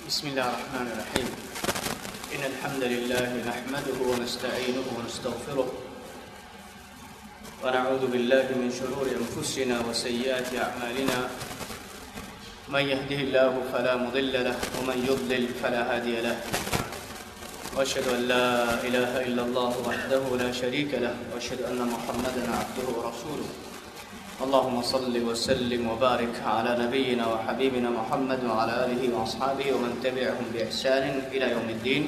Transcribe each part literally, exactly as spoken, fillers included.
بسم الله الرحمن الرحيم. إن الحمد لله نحمده ونستعينه ونستغفره، ونعوذ بالله من شرور أنفسنا وسيئات أعمالنا. من يهده الله فلا مضل له، ومن يضلل فلا هادي له. وأشهد أن لا إله إلا الله وحده لا شريك له، وأشهد أن محمدا عبده ورسوله. اللهم صل وسلم وبارك على نبينا وحبيبنا محمد وعلى آله وأصحابه ومن تبعهم بإحسان إلى يوم الدين.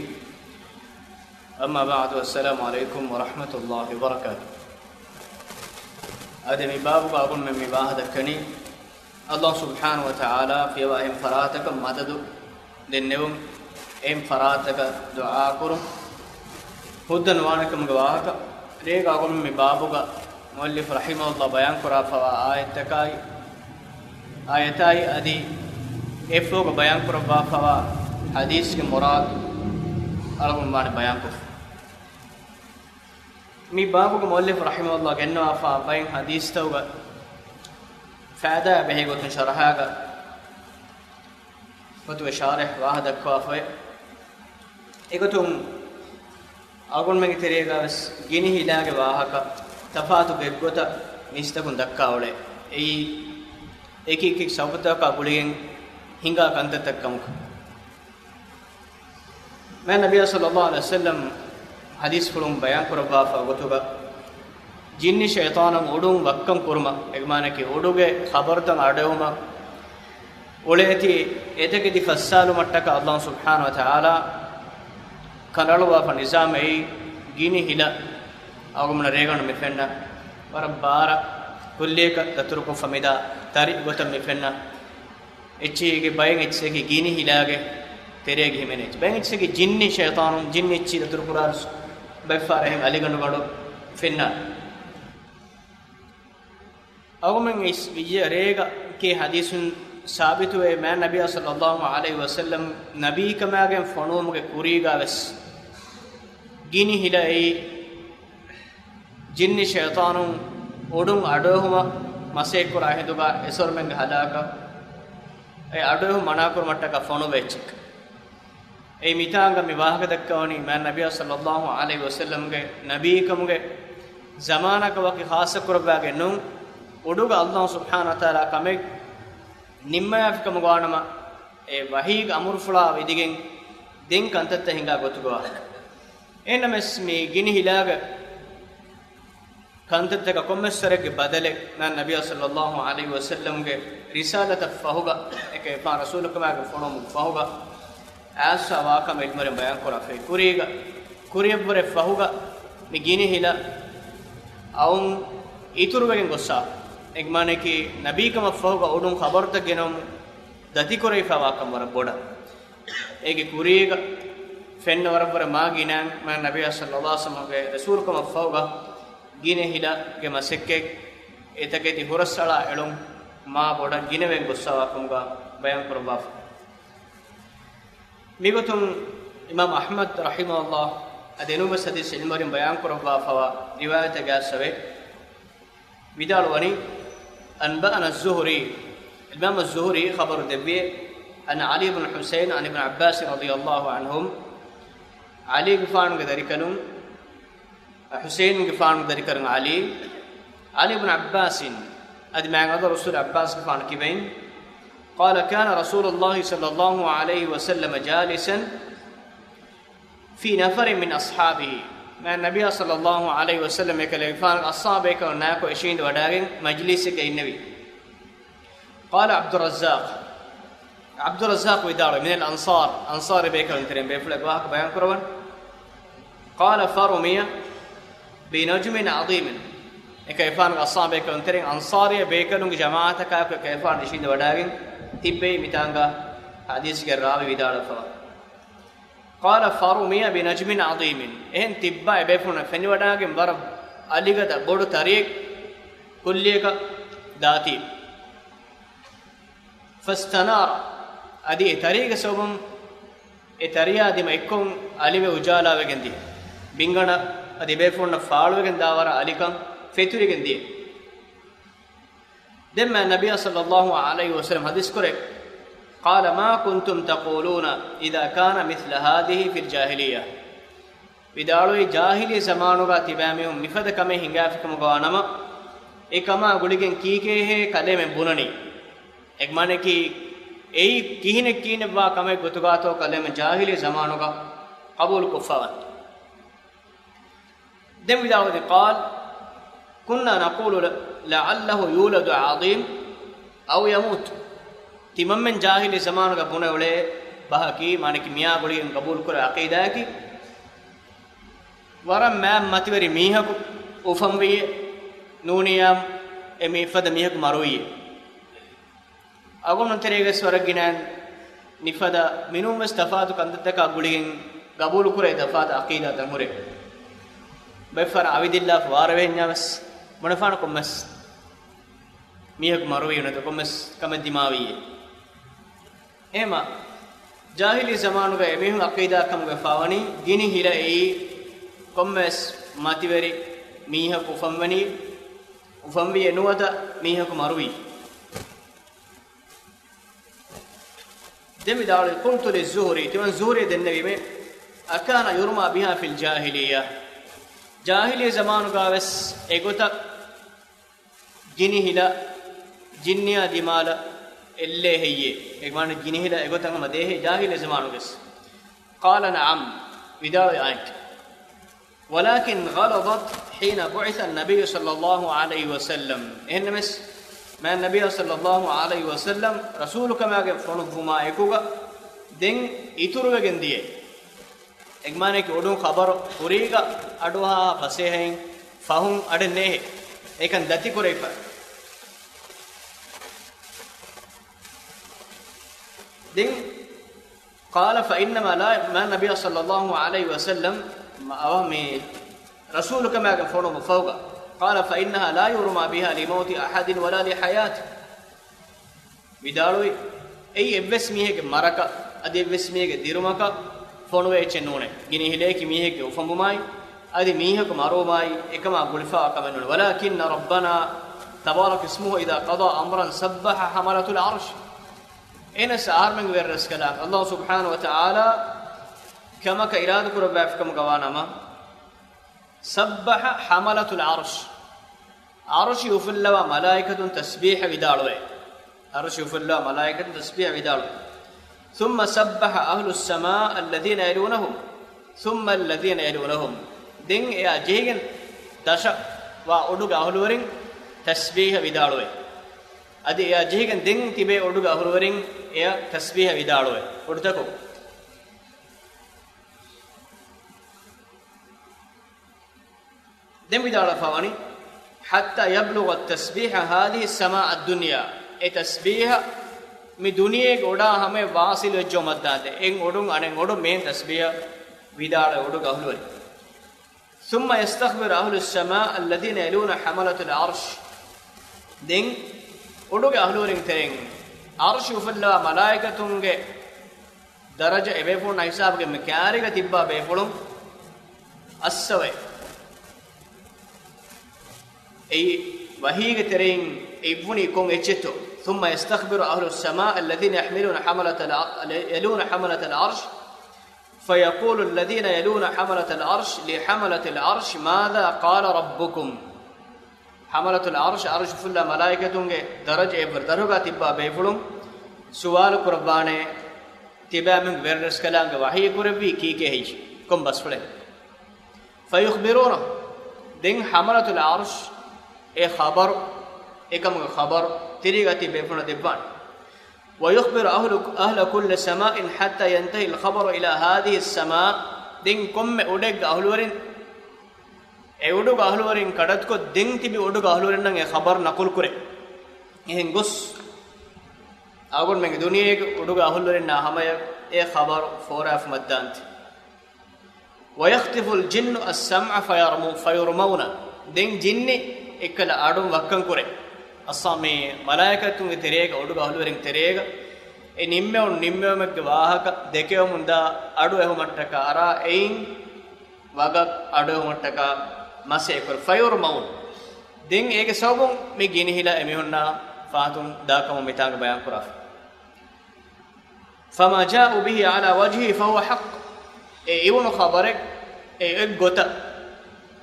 أما بعد، السلام عليكم ورحمة الله وبركاته. އަދި މި ބާބުގަ އަޅުގަނޑުމެން މި ވާހަކަ ދައްކަނީ، ﷲ ސުބްޙާނަހޫ ވަތަޢާލާ ފިޔަވާ އެހެން ފަރާތަކަށް މަދަދު ދެންނެވުން، އެހެން ފަރާތަކަށް ދުޢާކުރުން، ހުއްދަ ނުވާނެކަމުގެ ވާހަކަ. ރޭގަ އަޅުގަނޑުމެން މި ބާބުގަ މުއައްލިފު ރަޙިމަހުﷲ ބަޔާންކުރާފަވާ އާޔަތްތަކާއި، އާޔަތާއި އަދި އެއަށްފަހުގަ ބަޔާންކުރައްވާފަވާ ޙަދީޘްގެ މުރާދު އަޅުގަނޑު ވާނެ ބަޔާންކޮށްފަ. މި ބާބުގަ މުއައްލިފު ރަޙިމަހުﷲ ގެންނަވާފަ ބައެއް ޙަދީޘްތަކުގަ ފައިދާ ބެހޭ ގޮތުން ޝަރަޙާގަ ގޮތުގެ ޝާރިޙް ވާހަކަ ދައްކަވާފައި. އެގޮތުން އަޅުގަނޑުމެންގެ ތެރޭގަވެސް ގިނި ހިލާގެ ވާހަކަ ތަފާތު ގޮތްގޮތަށް މީސްތަކުން ދައްކާ އުޅޭ. އެއީ އެކި އެކި ސަބަބުތަކާ ގުޅިގެން ހިނގާ ކަންތައްތައް ކަމަކަށް. މާތް ނަބިއްޔާ ޞައްލައްލާހު ޢަލައިހި ވަސައްލަމް ޙަދީޘްފުޅުން ބަޔާންކުރައްވާފަ ގޮތުގަ، ޖިންނި ޝައިޠާނުން އުޑުން ވައްކަން ކުރުމަށް، އެގެ މާނައަކީ އުޑުގެ ޚަބަރުތައް އަޑުއެހުމަށް އުޅޭތީ، އެތަކެތި ފައްސާލުމަށްޓަކާ ﷲ ސުބްޙާނަހޫ ވަތަޢާލާ ކަނޑައަޅުއްވާފަ ނިޒާމެއް ގިނި ހިލަ. އަޅުގަނޑުމެންނަށް ރޭގަނޑު މި ފެންނަ ވަރަށް ބާރަށް ކުއްލިއަކަށް ދަތުރުކޮށްފަ މިދާ ތަރި ގޮތަށް މި ފެންނަ. އެއްޗެހިގެ ބައެއް އެއްޗެހި ގިނި ހިލާގެ ތެރޭގަ ހިމެނޭ އެއްޗެއް. ބައެއް އެއްޗެހި ޖިންނި ޝައިޠާނުން، ޖިންނި އެއްޗިހި ދަތުރުކުރާ ބައެއްފަހަރަށް އެހެން އަލިގަނޑުގަނޑު ފެންނާނެ. އަޅުގަނޑުމެން އިސް ވިއްޔަ ރޭގަ ކިޔޭ ޙަދީޘުން ސާބިތުވޭ، މާތް ނަބިއްޔާ ޞައްލައްލާހު ޢަލައިހި ވަސައްލަމް ނަބީކަމާގެން ފޮނުވުމުގެ ކުރީގަވެސް ގިނި ހިލައީ ޖިންނި ޝައިޠާނުން އުޑުން އަޑުއެހުމަށް މަސައްކަތްކުރާ ހިނދުގަ އެސޮރުމެންގެ ހަލާކަށް އެ އަޑުއެހުން މަނާކުރުމަށްޓަކާ ފޮނުވި އެއްޗެއް. އެއީ މިތާނގަ މި ވާހަކަ ދައްކަވަނީ މާތް ނަބިއްޔާ ޞައްލައްލާހު ޢަލައިހި ވަސައްލަމްގެ ނަބީކަމުގެ ޒަމާނަކަށް ވަކި ޚާއްޞަކުރައްވާގެން ނޫން، އުޑުގަ ﷲ ސުބްޙާނަހޫ ވަތަޢާލާ ކަމެއް ނިންމަޔާފިކަމުގަ ވާނަމަ، އެ ވަޙީގެ އަމުރުފުޅާ ވިދިގެން ދެން ކަންތައްތައް ހިނގާ ގޮތުގަ ވާ. އެހެންނަމަވެސް މި ގިނި ހިލާގެ ކަންތައްތަކަށް ކޮންމެސް ވަރެއްގެ ބަދަލެއް މާތް ނަބިއްޔާ ޞައްލައްލާހު ޢަލައިހި ވަސައްލަމްގެ ރިސާލަތަށް ފަހުގަ، އެކަލޭގެފާނު ރަސޫލުކަމާގެ ފޮނުވުމުގެ ފަހުގަ، އައިސްފަވާ ކަމަށް ޢިލްމުވެރިން ބަޔާންކުރާފައި. ކުރީގަ، ކުރިއަށްވުރެ ފަހުގަ މި ގިނި ހިލަ އައުން އިތުރުވެގެން ގޮއްސާ. އެ މާނައަކީ ނަބީކަމަށް ފަހުގަ އުޑުން ޚަބަރުތައް ގެނައުމުން ދަތިކުރެވިފަވާ ކަން ވަރަށް ބޮޑަށް. އޭގެ ކުރީގަ ފެންނަ ވަރަށްވުރެ މާ ގިނައިން މާތް ނަބިއްޔާ ޞައްލައްލާހު ޢަލައިހި ވަސައްލަމްގެ ރަސޫލުކަމަށް ފަހުގަ ގިނަ ހިލަގެ މަސައްކަތް އެތަކެތި ހުރަސްއަޅާ އެޅުން މާ ބޮޑަށް ގިނަވެގެން ގޮއްސަވާ ކަމުގަ ބަޔާން ކުރައްވާފަ. މިގޮތުން އިމާމް އަޙްމަދު ރަޙިމަހުﷲ އަދި އެނޫންވެސް ޙަދީޘް ޢިލްމުވެރިން ބަޔާން ކުރައްވާފަވާ ރިވާޔަތެއްގައި އައިސްފަވޭ. ވިދާޅުވަނީ، أنبأنا الزهري، އިމާމް ޒުހުރީ ޚަބަރު ދެއްވި، عن علي بن الحسين عن ابن عباس رضي الله عنهم، ޢަލީގެފާނުގެ ދަރިކަލުން، ޙުސައިންގެފާނުގެ ދަރިކަލުން ޢަލީ، عن ابن عباس، އަދި މާތް ރަސޫލު ޢައްބާސްގެފާނު ކިބައިން، قال كان رسول الله صلى الله عليه وسلم جالسا في نفر من أصحابه، މާތް ނަބިއްޔާ ޞައްލައްލާހު ޢަލައިހި ވަސައްލަމް އެކަލޭގެފާނުގެ އަޞްޙާބުބޭކަލުންނާއެކު އެށީނދެ ވަޑައިގެން މަޖްލީސެއްގަ އިންނެވި. قال عبد الرزاق، ޢަބްދުއްރައްޒާޤު ވިދާޅުވި، من الأنصار، އަންޞާރީ ބޭކަލުން ތެރެއިން ބޭފުޅެއް ވާހަކަ ބަޔާން ކުރައްވަން. قال فرمي بنجم عظيم، އެކަލޭގެފާނުގެ އަޞްޙާބުބޭކަލުން ތެރެއިން އަންޞާރީ ބޭކަލުންގެ ޖަމާޢަތަކާއެކު އެކަލޭގެފާނު އިށީނދެ ވަޑައިގެން ތިއްބެވި. މިތާނގަ ޙަދީޘްގެ ރާވީ ވިދާޅުވެފަވާ. قال فرمي بنجم عظيم، އެހެން ތިއްބާ އެބޭފުޅުންނަށް ފެނިވަޑައިގެން ވަރަށް އަލިގަދަ ބޮޑު ތަރިއެއް ކުއްލިއަކަށް ދާތީ. فاستنار، އަދި އެ ތަރީގެ ސަބަބުން އެ ތަރިޔާ ދިމަ އެއްކޮށް އަލިވެ އުޖާލާވެގެން ދިޔަ. ބިންގަނޑަށް އަދި ބޭފުޅުންނަށް ފާޅުވެގެން ދާވަރަށް އަލިކަން ފެތުރިގެން ދިޔަ. ދެން މާތް ނަބިއްޔާ ޞައްލައްލާހު ޢަލައިހި ވަސައްލަމް ޙަދީޘް ކުރޭ، قال ما كنتم تقولون إذا كان مثل هذه في الجاهلية. ވިދާޅުވީ، ޖާހިލީ ޒަމާނުގަ ތިބޭ މީހުން މިފަދަ ކަމެއް ހިނގާފިކަމުގަ ވާނަމަ، އެކަމާ ގުޅިގެން ކީކޭހޭ ކަލޭމެން ބުނަނީ؟ އެގްމާނަކީ އެއީ ކިހިނެއް ކީނެއްވާ ކަމެއް ގޮތުގާތޯ ކަލޭމެން ޖާހިލީ ޒަމާނުގަ ޤަބޫލުކޮށްފަވަން. ދެން ވިދާޅުވި، قال كنا نقول لعله يولد عظيم أو يموت. ތިމަންމެން ޖާހިލީ ޒަމާނުގަ ބުނެ އުޅޭ ބަހަކީ، މާނަކީ މިޔާ ގުޅިގެން ގަބޫލުކުރޭ އަޤީދާއަކީ، ވަރަށް މާތް މަތިވެރި މީހަކު އުފަންވިއޭ، ނޫނިއްޔާ އެ މިފަދަ މީހަކު މަރުވިއޭ. އަޅުގަނޑު ތެރޭގަސް ވަރަށް ގިނައިން މިފަދަ މިނޫންވެސް ތަފާތު ކަންތައްތަކާ ގުޅިގެން ގަބޫލުކުރޭ ތަފާތު އަޤީދާތައް ހުރޭ. ބައެއްފަހަރަށް އަވިދިއްލާފަ ވާރޭ ވެހެންޏާވެސް ބުނެފާނެ ކޮންމެސް މީހަކު މަރުވީ ނުވަތަ ކޮންމެސް ކަމެއް ދިމާވީއޭ. އެހެމަ ޖާހިލީ ޒަމާނުގަ އެމީހުން އަޤީދާ ކަމުގަ ފާވަނީ ގިނި ހިލައީ ކޮންމެސް މަތިވެރި މީހަކު އުފަންވަނީ، އުފަންވީ ނުވަތަ މީހަކު މަރުވީ. ދެން ވިދާޅުވި، قلت للزهري، ތިމަން ޒުހުރީ ދެންނެވީމޭ، أكان يرمى بها في الجاهلية؟ ޖާހިލީ ޒަމާނުގަވެސް އެގޮތަށް ގިނި ހިލަ ޖިންނިއާ ދިމާލަށް އެއްލޭ ހެއްޔޭ؟ އެގޮތަށް ގިނި ހިލަ އެގޮތަށް ހަމަ ދޭހޭ ޖާހިލީ ޒަމާނުގަސް؟ قال نعم، ވިދާޅުވި އާން. ولكن غلظت حين بعث النبي صلى الله عليه وسلم. އެހެންނަމަވެސް، މާތް ނަބިއްޔާ ޞައްލައްލާހު ޢަލައިހި ވަސައްލަމް ރަސޫލުކަމާގެ ފޮނުއްވުމާ އެކުގަ ދެން އިތުރުވެގެން ދިޔައީ. އެގްމާނަކީ އުޑުން ޚަބަރު ހުރީގަ އަޑުއަހާ ފަސޭހައިން ފަހުން އަޑެއް ނޭހޭ. އެކަން ދަތިކުރެވިފަ. ދެން قال فإنما لا، މާތް ނަބިއްޔާ ޞައްލައްލާހު ޢަލައިހި ވަސައްލަމް މަ-، އަވަހަށް މި ރަސޫލުކަމާގެ ފޮނުވުމަށް ފަހުގަ، قال فإنها لا يرمى بها لموت أحد ولا لحياته. ވިދާޅުވި، އެއީ އެއްވެސް މީހެއްގެ މަރަކަށް އަދި އެއްވެސް މީހެއްގެ ދިރުމަކަށް ފޮނުވޭ އެއްޗެއް ނޫނޭ. ގިނި ހިލައަކީ މީހެއްގެ އުފަންވުމާއި އަދި މީހަކު މަރުވުމާއި އެކަމާ ގުޅިފައިވާ ކަމެއް ނޫނޭ. ولكن ربنا تبارك اسمه إذا قضى أمرا سبح حملة العرش. އެހެނަސް އަހަރުމެންގެ ވެރިރަސްކަލާނގެ ﷲ ސުބްޙާނަހޫ ވަތަޢާލާ ކަމަކަށް އިރާދަކުރައްވާފިކަމުގަ ވާނަމަ، سبح حملة العرش، ޢަރުޝި އުފުއްލަވާ މަލާއިކަތުން ތަސްބީޙަ ވިދާޅުވޭ. ޢަރުޝި އުފުއްލަވާ މަލާއިކަތުން ތަސްބީޙަ ވިދާޅުވޭ. ثم سبح أهل السماء الذين يلونهم ثم الذين يلونهم. ދެން އެއާ ޖެހިގެން ދަށަށް ވާ އުޑުގެ އަހުލުވެރިން ތަސްބީޙަ ވިދާޅުވޭ. އަދި އެއާ ޖެހިގެން ދެން ތިބޭ އުޑުގެ އަހުލުވެރިން އެއަށް ތަސްބީޙަ ވިދާޅުވޭ. އުޑުތަކުން. ދެން ވިދާޅުވެފަވަނީ، حتى يبلغ التسبيح هذه السماء الدنيا. އެ ތަސްބީޙަ މި ދުނިޔޭގެ އުޑާ ހަމަޔަށް ވާޞިލު ވެއްޖައުމަށްދާންދެން، އެއް އުޑުން އަނެއް އުޑުން މިހެން ތަސްބީޙަ ވިދާޅުވޭ އުޑުގެ އަހުލުވެރިން. ثم يستخبر أهل السماء الذين يلون حملة العرش. ދެން އުޑުގެ އަހުލުވެރިން ތެރެއިން ޢަރުޝި އުފުއްލަވާ މަލާއިކަތުންގެ ދަރަޖަ އެބޭފުޅުންނާ ހިސާބުގެ މި ކާރިގަ ތިއްބާ ބޭފުޅުން އައްސަވައި. އެއީ ވަޙީގެ ތެރެއިން އެ އިއްވުނީ ކޮން އެއްޗެއްތޯ؟ ثم يستخبر أهل السماء الذين يحملون حملة الع-، يلون حملة العرش، فيقول الذين يلون حملة العرش لحملة العرش ماذا قال ربكم؟ ޙަމަލަތުލް ޢަރުޝް، ޢަރުޝް އުފުއްލާ މަލާއިކަތުންގެ ދަރަޖަ އެއްވަރު ދަށުގަ ތިއްބާ ބޭފުޅުން ސުވާލު ކުރައްވާނެ، ތިބާމެން ވެރިރަސްކަލާނގެ ވަޙީ ކުރެއްވީ ކީކޭ ހެއްޔެވެ؟ ކޮން ބަސްފުޅެއް؟ فيخبرونه، ދެން ޙަމަލަތުލް ޢަރުޝް އެ ޚަބަރު، އެކަމުގެ ޚަބަރު ތިރީގަ ތި ބޭފުޅުންނަށް ދެއްވާނެ. ويخبر أهل، أهل كل سماء حتى ينتهي الخبر إلى هذه السماء. ދެން ކޮންމެ އުޑެއްގެ އަހުލުވެރިން، އެ އުޑުގެ އަހުލުވެރިން ކަޑައްކޮށް، ދެން ތިބި އުޑުގެ އަހުލުވެރިންނަށް އެ ޚަބަރު ނަޤުލު ކުރޭ. އެހެން ގޮސް، އަޅުގަނޑުމެންގެ ދުނިޔޭގެ އުޑުގެ އަހުލުވެރިންނާ ހަމަޔަށް އެ ޚަބަރު ފޯރާފަ މައްދާންތި. ويخطف الجن السمع فيرمو-، فيرمون. ދެން ޖިންނި އެއްކަލަ އަޑުން ވައްކަން ކުރޭ. އައްސާ މި މަލާއިކަތުންގެ ތެރޭގަ، އުޑުގެ އަހުލުވެރިން ތެރޭގަ އެ ނިންމެވުނު ނިންމެވުމެއްގެ ވާހަކަ ދެކެވެމުންދާ އަޑު އެހުމަށްޓަކާ އަރާ، އެއިން ވަގަށް އަޑު އެހުމަށްޓަކާ މަސައްކަތް ކުރޭ. فيرمون. ދެން އޭގެ ސަބަބުން މި ގިނިހިލަ އެމީހުންނާ ފަހަތުން ދާކަމަށް މިތާނގަ ބަޔާން ކުރާފަ. فما جاءوا به على وجهه فهو حق. އެ އިވުނު ޚަބަރެއް އެ އެއްގޮތަށް،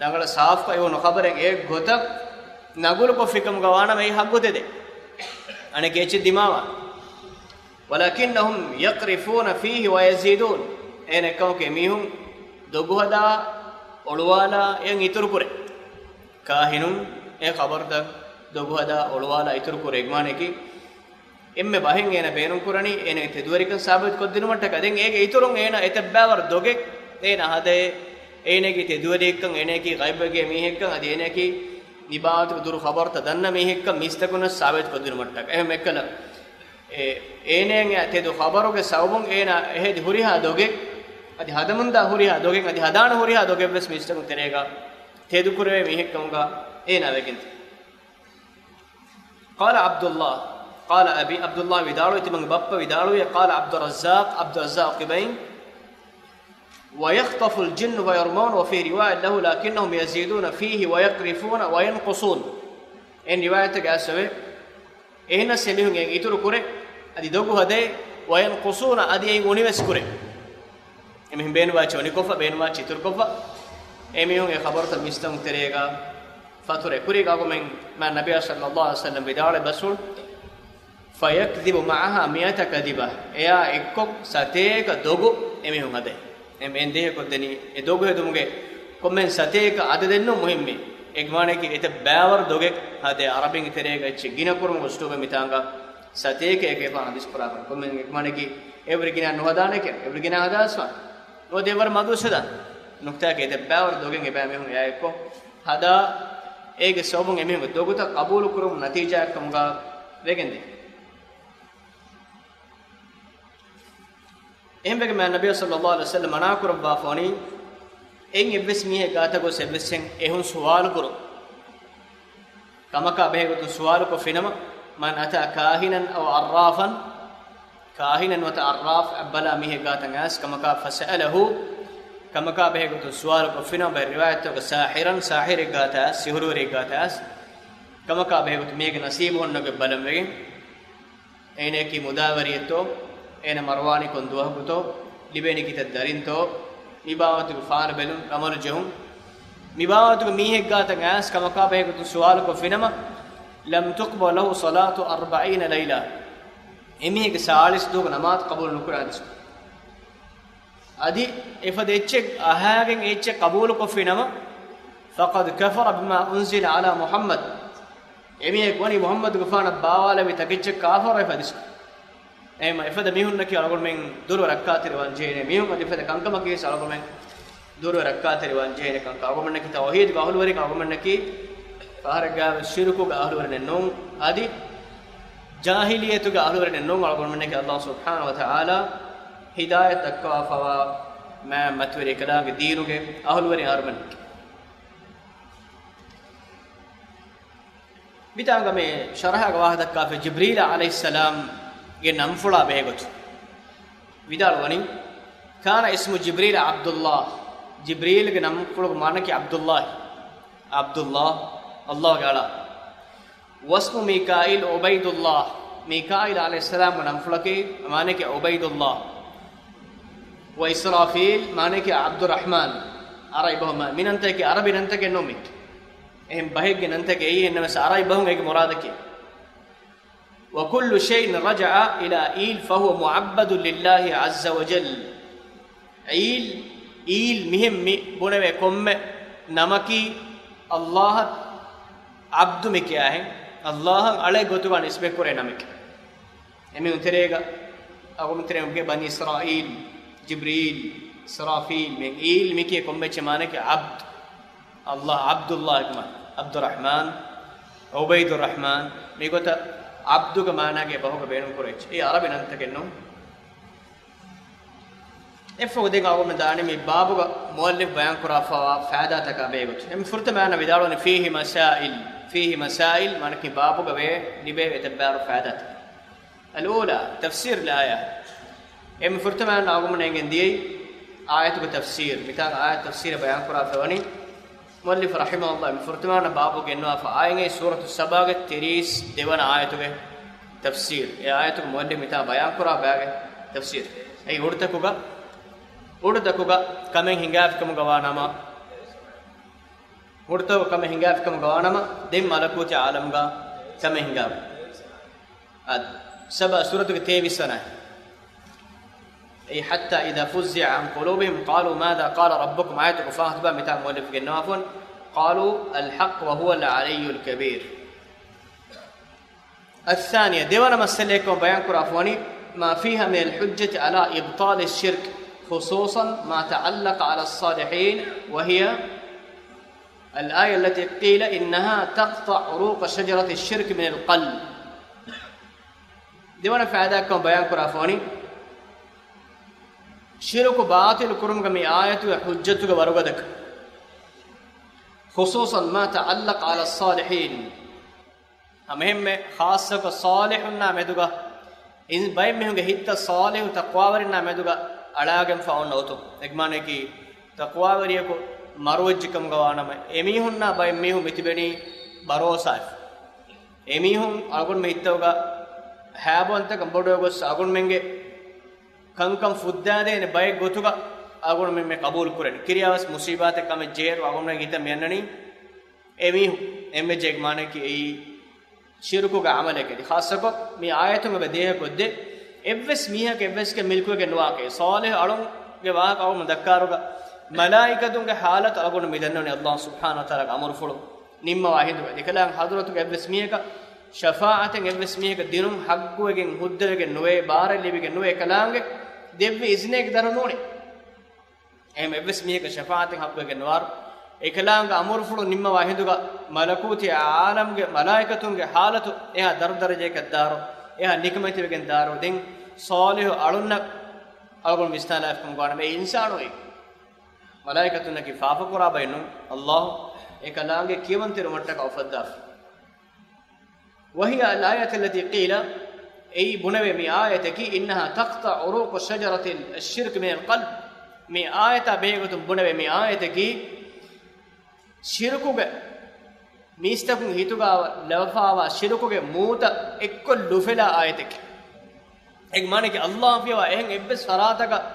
ރަނގަޅަށް ސާފުކޮށް އިވުނު ޚަބަރެއް އެއްގޮތަށް ނަގުލުކޮށްފިކަމުގަ ވާނަމަ އެއީ ހައްގު ތެދެއް. އަނެކޭ އެއްޗެއް ދިމާވާނެ. ولكنهم يقرفون فيه ويزيدون. އޭނަ އެއްކަމަކު އެމީހުން ދޮގުހަދާ، އޮޅުވާލާ އެއަށް އިތުރުކުރޭ. ކާހިނުން އެ ޚަބަރުތައް ދޮގުހަދާ، އޮޅުވާލާ އިތުރުކުރޭ. އެގްމާނަކީ އެންމެ ބަހެއް އޭނަ ބޭނުންކުރަނީ އޭނަގެ ތެދުވެރިކަން ސާބިތުކޮށްދިނުމަށްޓަކައި. ދެން އޭގެ އިތުރުން އޭނަ އެތައްބައިވަރު ދޮގެއް އޭނަ ހަދައޭ، އޭނައަކީ ތެދުވެރިއެއްކަން، އޭނައަކީ ޣައިބުވެގެ މީހެއްކަން، އަދި އޭނައަކީ ނިބާވަތުގެ ދުރު ޚަބަރުތައް ދަންނަ މީހެއްކަން މީސްތަކުންނަށް ސާބިތުކޮށްދިނުމަށްޓަކައި. އެހެން އެއްކަލަ އެ، އޭނައަށް ތެދު ޚަބަރުގެ ސަބަބުން އޭނާ އެހެދި ހުރިހާ ދޮގެއް، އަދި ހަދަމުންދާ ހުރިހާ ދޮގެއް، އަދި ހަދާނެ ހުރިހާ ދޮގެއްވެސް މީސްތަކުން ތެރޭގަ ތެދުކުރެވޭ މީހެއްކަމުގަ އޭނާ ވެގެންދި. قال عبد الله، قال أبي، ޢަބްދުﷲ ވިދާޅުވި، ތިމަންގެ ބައްޕަ ވިދާޅުވި، قال عبد الرزاق، ޢަބްދުއްރައްޒާޤް ކިބައިން، ويخطف الجن فيرمون، وفي رواية له، لكنهم يزيدون فيه ويقرفون وينقصون. އެހެން ރިވާޔަތެއްގަ އައިސްފަވޭ. އެހެނަސް އެމީހުން އެއިން އިތުރު ކުރޭ، އަދި ދޮގު ހަދޭ، وينقصون، އަދި އެއިން އުނިވެސް ކުރޭ. އެމީހުން ބޭނުންވާ އެއްޗެއް އުނިކޮށްފަ، ބޭނުންވާ އެއްޗެއް އިތުރުކޮށްފަ، އެމީހުން އެ ޚަބަރުތައް މީސްތަކުން ތެރޭގަ ފަތުރެއް ކުރީ. އަޅުގަނޑުމެން މާތް ނަބިއްޔާ ޞައްލައްލާހު ޢަލައިހި ވަސައްލަމް ވިދާޅުވި ބަސްފުޅު، فيكذب معها مائة كذبة، އެއާ އެއްކޮށް ސަތޭކަ ދޮގު އެމީހުން ހަދޭ. އެ މެން ދޭހަކޮށްދެނީ އެ ދޮގު ހެދުމުގެ ކޮންމެހެން ސަތޭކަ އަދަދެއްނޫން މުހިއްމީ. އެގްމާނަކީ އެތައް ބައިވަރު ދޮގެއް ހަދޭ، ޢަރަބިންގެ ތެރޭގަ އެއްޗެއް ގިނަ ކުރުމުގެ އުސްލޫބެއް މިތާނގަ ސަތޭކައެއް އެކަން ހަދިސް ކުރާކަން. ކޮންމެހެން އެގްމާނަކީ އެވަރި ގިނަ ނުހަދާނެކެ، އެވަރި ގިނަ ހަދާސްފާނެ. ނުވަތަ އެވަރު މަދުވެސް ހަދާނެ. ނުކުތާއަކީ އެތައް ބައިވަރު ދޮގެއް އެބައިމީހުން އެއާއެއްކޮށް ހަދާ، އޭގެ ސަބަބުން އެމީހުންގެ ދޮގުތައް ޤަބޫލުކުރުމުގެ ނަތީޖާއެއްކަމުގަ ވެގެންދޭ. އެހެންވެގެން މާތް ނަބިއްޔާ ޞައްލައްލާހު ޢަލައިހި ވަސައްލަމް މަނާކުރައްވާފަވަނީ، އެއިން އެއްވެސް މީހެއް ގާތަށް ގޮސް އެއްވެސް އެހެން އެހުން ސުވާލު ކުރުން. ކަމަކާ ބެހޭގޮތުން ސުވާލުކޮށްފިނަމަ، من أتى كاهنا أو عرافا، ކާހިނެއް ނުވަތަ ޢައްރާފް އަށް ބަލާ މީހެއް ގާތަށް އައިސް ކަމަކާ، فسأله، ކަމަކާ ބެހޭގޮތުން ސުވާލުކޮށްފިނަމަ، ބައެއް ރިވާޔަތްތަކުގަ ساحرا، ސާހިރެއް ގާތަށް އައިސް، ސިހުރުވެރިއެއް ގާތަށް އައިސް، ކަމަކާ ބެހޭގޮތުން މީހެއްގެ ނަސީބު ހުންނަ ގޮތް ބަލަން ވެގެން، އޭނައަކީ މުދާވެރިއެއްތޯ، އޭނަ މަރުވާނީ ކޮން ދުވަހަކުތޯ، ލިބޭނީ ކިތައް ދަރިންތޯ، މިބާވަތުގެ ފާނު ބެލުން، ރަމަލު ޖެހުން، މިބާވަތުގެ މީހެއް ގާތަށް އައިސް ކަމަކާ ބެހޭގޮތުން ސުވާލުކޮށްފިނަމަ، لم تقبل له صلاة أربعين ليلة، އެމީހެއްގެ ސާޅީސް ދުވަހުގެ ނަމާދު ޤަބޫލު ނުކުރާ ހަދީސް. އަދި އެފަދަ އެއްޗެއް އަހާގެން އެ އެއްޗެއް ޤަބޫލުކޮށްފިނަމަ، فقد كفر بما أنزل على محمد، އެމީހަކު ވަނީ މުޙައްމަދުގެފާނަށް ބާވާލެވި ތަކެއްޗެއް ކާފަރުވެފަ ހަދީސް. އެހެންވީމަ އެފަދަ މީހުންނަކީ އަޅުގަނޑުމެން ދުރުވެ ރައްކާތެރިވާން ޖެހޭނެ މީހުން، އަދި އެފަދަ ކަންކަމަކީ ވެސް އަޅުގަނޑުމެން ދުރުވެ ރައްކާތެރިވާން ޖެހޭނެ ކަންކަން. އަޅުގަނޑަކީ ތައުޙީދުގެ އަހުލުވެރިން، އަޅުގަނޑަކީ ފަހަރެއްގައި ވެސް ޝިރުކުގެ އަހުލުވެރިނެއް ނޫން، އަދި ޖާހިލިއްޔަތުގެ އަހުލުވެރިނެއް ނޫން. އަޅުގަނޑުމެންނަކީ ﷲ ސުބްޙާނަހޫ ވަތަޢާލާ ހިދާޔަތް ދައްކަވާފަވާ މާތް މަތިވެރި އެކަލާނގެ ދީނުގެ އަހުލުވެރިން އަހަރުމެންނަކީ. މިތާނގަ މި ޝަރަޙަގަ ވާހަކަ ދައްކާފައި ޖިބްރީލް ޢަލައިހިއްސަލާމްގެ ނަންފުޅާ ބެހޭގޮތުން ވިދާޅުވަނީ، كان اسم جبريل عبد الله، ޖިބްރީލްގެ ނަންފުޅުގެ މާނައަކީ ޢަބްދުﷲ، ޢަބްދުﷲ، ﷲގެ އަޅާ. واسم ميكائيل عبيد الله، މީކާއީލް ޢަލައިހިއްސަލާމްގެ ނަންފުޅަކީ މާނައަކީ ޢުބައިދުﷲ. وإسرافيل މާނައަކީ ޢަބްދުއްރަޙްމާން، ޢަރަބި ބަހުން މާ-، މި ނަންތަކަކީ ޢަރަބި ނަންތަކެއް ނޫން މި. އެހެން ބަހެއްގެ ނަންތަކެއް އެއީ، އެހެންނަމަވެސް ޢަރަބި ބަހުން އޭގެ މުރާދަކީ. وكل شيء رجع إلى إيل فهو معبد لله عز وجل. އީލް، އީލް މިހެން މި ބުނެވޭ ކޮންމެ ނަމަކީ ﷲ އަށް ޢަބްދު މި ކިޔާހެން، ﷲ އަށް އަޅެ ގޮތުގަ ނިސްބަތްކުރޭ ނަމެކޭ. އެމީހުން ތެރޭގަ، އަޅުގަނޑު ތެރޭގަ ބަނީ އިސްރާއީލް، ޖިބްރީލް، އިސްރާފީލް، މި އީލް މި ކިޔޭ ކޮންމެ އެއްޗެއް މާނައަކީ ޢަބްދު. ﷲ ޢަބްދުﷲ ގެ މާނަ، ޢަބްދުއްރަޙްމާން، ޢުބައިދުއްރަޙްމާން، މިގޮތަށް ޢަބްދުގެ މާނާގައި ބަހުގަ ބޭނުންކުރާ އެއްޗެއް. އެއީ ޢަރަބި ނަންތަކެއް ނޫން. އެއަށްފަހު ދެން އަޅުގަނޑުމެން ދާނީ މި ބާބުގަ މުއައްލިފް ބަޔާންކުރާފައިވާ ފައިދާތަކާ ބެހޭގޮތުން. އެންމެ ފުރަތަމަ މާނަ ވިދާޅުވަނީ فيه مسائل، فيه مسائل، މާނައަކީ ބާބުގަ ވޭ ލިބޭ އެތައް ބައިވަރު ފައިދާތައް. الأولى تفسير الآية. އެންމެ ފުރަތަމަ އަޅުގަނޑުމެން އެނގެން ދިޔައީ އާޔަތުގެ ތަފްސީރު. މިތާނގަ އާޔަތު ތަފްސީރަށް ބަޔާންކުރާފައިވަނީ މުއައްލިފް ރަޙިމަހުﷲ މި ފުރަތަމަ ބާބުގަ ގެންނަވާފަ އާޔަތް ސޫރަތު ސަބާގެ ތިރީސް ދެވަނަ އާޔަތުގެ ތަފްސީރު. އެ އާޔަތުގެ މުއައްލިފް މިތާ ބަޔާންކުރާ ބައިގެ ތަފްސީރު. އެއީ އުޑުތަކުގަ، އުޑުތަކުގަ ކަމެއް ހިނގާފިކަމުގަ ވާ ނަމަ، އުޑުތަކު ކަމެއް ހިނގާފިކަމުގަ ވާ ނަމަ، ދެން މަލަކޫތީ ޢާލަމުގަ ކަމެއް ހިނގާފި. އަދި ސަބަ ސޫރަތުގެ ތޭވީސް ވަނަ. އެއީ، حتى إذا فزع عن قلوبهم قالوا ماذا قال ربكم އާޔަތުގެ ފާހަތުބާ މިތާ މުއައްލިފުގެ ނުވާފުން، قالوا الحق وهو العلي الكبير. الثانية، ދެވަނަ މައްސަލައެއްކަމަށް ބަޔާންކުރާފަވަނީ، ما فيها من الحجة على إبطال الشرك، خصوصا ما تعلق على الصالحين، وهي الآية التي قيل إنها تقطع عروق شجرة الشرك من القلب. ދެވަނަ ފައިދާއެއްކަމަށް ބަޔާންކުރާފަވަނީ، ޝިރުކު ބާޠިލު ކުރުމުގެ މި އާޔަތުގެ ޙުއްޖަތުގެ ވަރުގަދަކަށް، خصوصا ما تعلق على الصالحين، ހަމައެހެންމެ ޚާއްޞަކޮށް ޞާލިޙުންނާ މެދުގަ، އިން-، ބައެއް މީހުންގެ ހިތްތައް ޞާލިޙު ތަޤްވާވެރިންނާ މެދުގަ އަޅާގެންފަ އޮންނަ އޮތުން. އެކަމާނައަކީ، ތަޤްވާވެރިޔަކު މަރުވެއްޖެކަމުގަ ވާނަމަ، އެމީހުންނާ ބައެއް މީހުން މިތިބެނީ ބަރޯސާއެއް. އެމީހުން އަޅުގަނޑުމެން ހިތަށް އޮތް ހައިބަވަންތަކަން ބޮޑުވެ ގޮސް އަޅުގަނޑުމެންގެ ކަންކަން ފުއްދާދޭނެ ބައެއް ގޮތުގަ އަޅުގަނޑުމެން މި ޤަބޫލު ކުރަނީ. ކިރިޔާވެސް މުޞީބާތެއް ކަމެއް ޖެހޭއިރު އަޅުގަނޑުމެން ހިތަށް މި އަންނަނީ އެމީހުން އެންމެ ޖެހިގެން މާނައަކީ އެއީ ޝިރުކުގެ ޢަމަލެކެވެ. ޚާއްޞަކޮށް މި އާޔަތުން އެބަ ދޭހަކޮށްދޭ، އެއްވެސް މީހަކަށް އެއްވެސް މިލްކުވެގެން ނުވާކަށް. ޞާލިޙު އަޅުންގެ ވާހަކަ އަޅުގަނޑު ދައްކާއިރުގަ، މަލާއިކަތުންގެ ޙާލަތު އަޅުގަނޑު މި ދަންނަވަނީ ﷲ ސުބްޙާނަހޫ ވަތަޢާލާގެ އަމުރުފުޅު ނިންމަވާ ހިނދުގަ. އެކަލާނގެ ޙަޟްރަތުގަ އެއްވެސް މީހަކަށް ޝަފާޢަތެއް އެއްވެސް މީހަކަށް ދިނުން ޙައްޤުވެގެން، ހުއްދަވެގެން ނުވޭ، ބާރެއް ލިބިގެން ނުވޭ، އެކަލާނގެ ދެއްވި އިޒްނޭގެ ދަރު ނޫނޭ. އެހެން އެއްވެސް މީހަކަށް ޝަފާޢަތެއް ޙައްޤުވެގެން ނުވާރު. އެކަލާނގެ އަމުރުފުޅު ނިންމަވާ ހިނދުގަ މަލަކޫތީ ޢާލަމްގެ މަލާއިކަތުންގެ ޙާލަތު އެހާ ދަރު ދަރަޖައަކަށް ދާރު، އެހާ ނިކަމެތިވެގެން ދާރު. ދެން ޞާލިޙު އަޅުންނަށް އަޅުގަނޑު ވިސްނާލާފިކަމުގަ ވާނަމަ، އެ އިންސާނު އެއީ މަލާއިކަތުންނަކީ ފާފަކުރާ ބައެއް ނޫން. ﷲ އެކަލާނގެ ކިޔަވަންތެރިވުމަށްޓަކާ އުފައްދާފަ. وهي الآية التي قيل، އެއީ ބުނެވޭ މި އާޔަތަކީ، إنها تقطع عروق شجرة الشرك من القلب. މި އާޔަތާ ބެހޭގޮތުން ބުނެވޭ މި އާޔަތަކީ، ޝިރުކުގެ މީސްތަކުން ހިތުގަ ލަވަފާވާ ޝިރުކުގެ މޫތައް އެއްކޮށް ލުފެލާ އާޔަތެކެވެ. އޭގެ މާނައަކީ، ﷲ ފިޔަވާ އެހެން އެއްވެސް ފަރާތަކަށް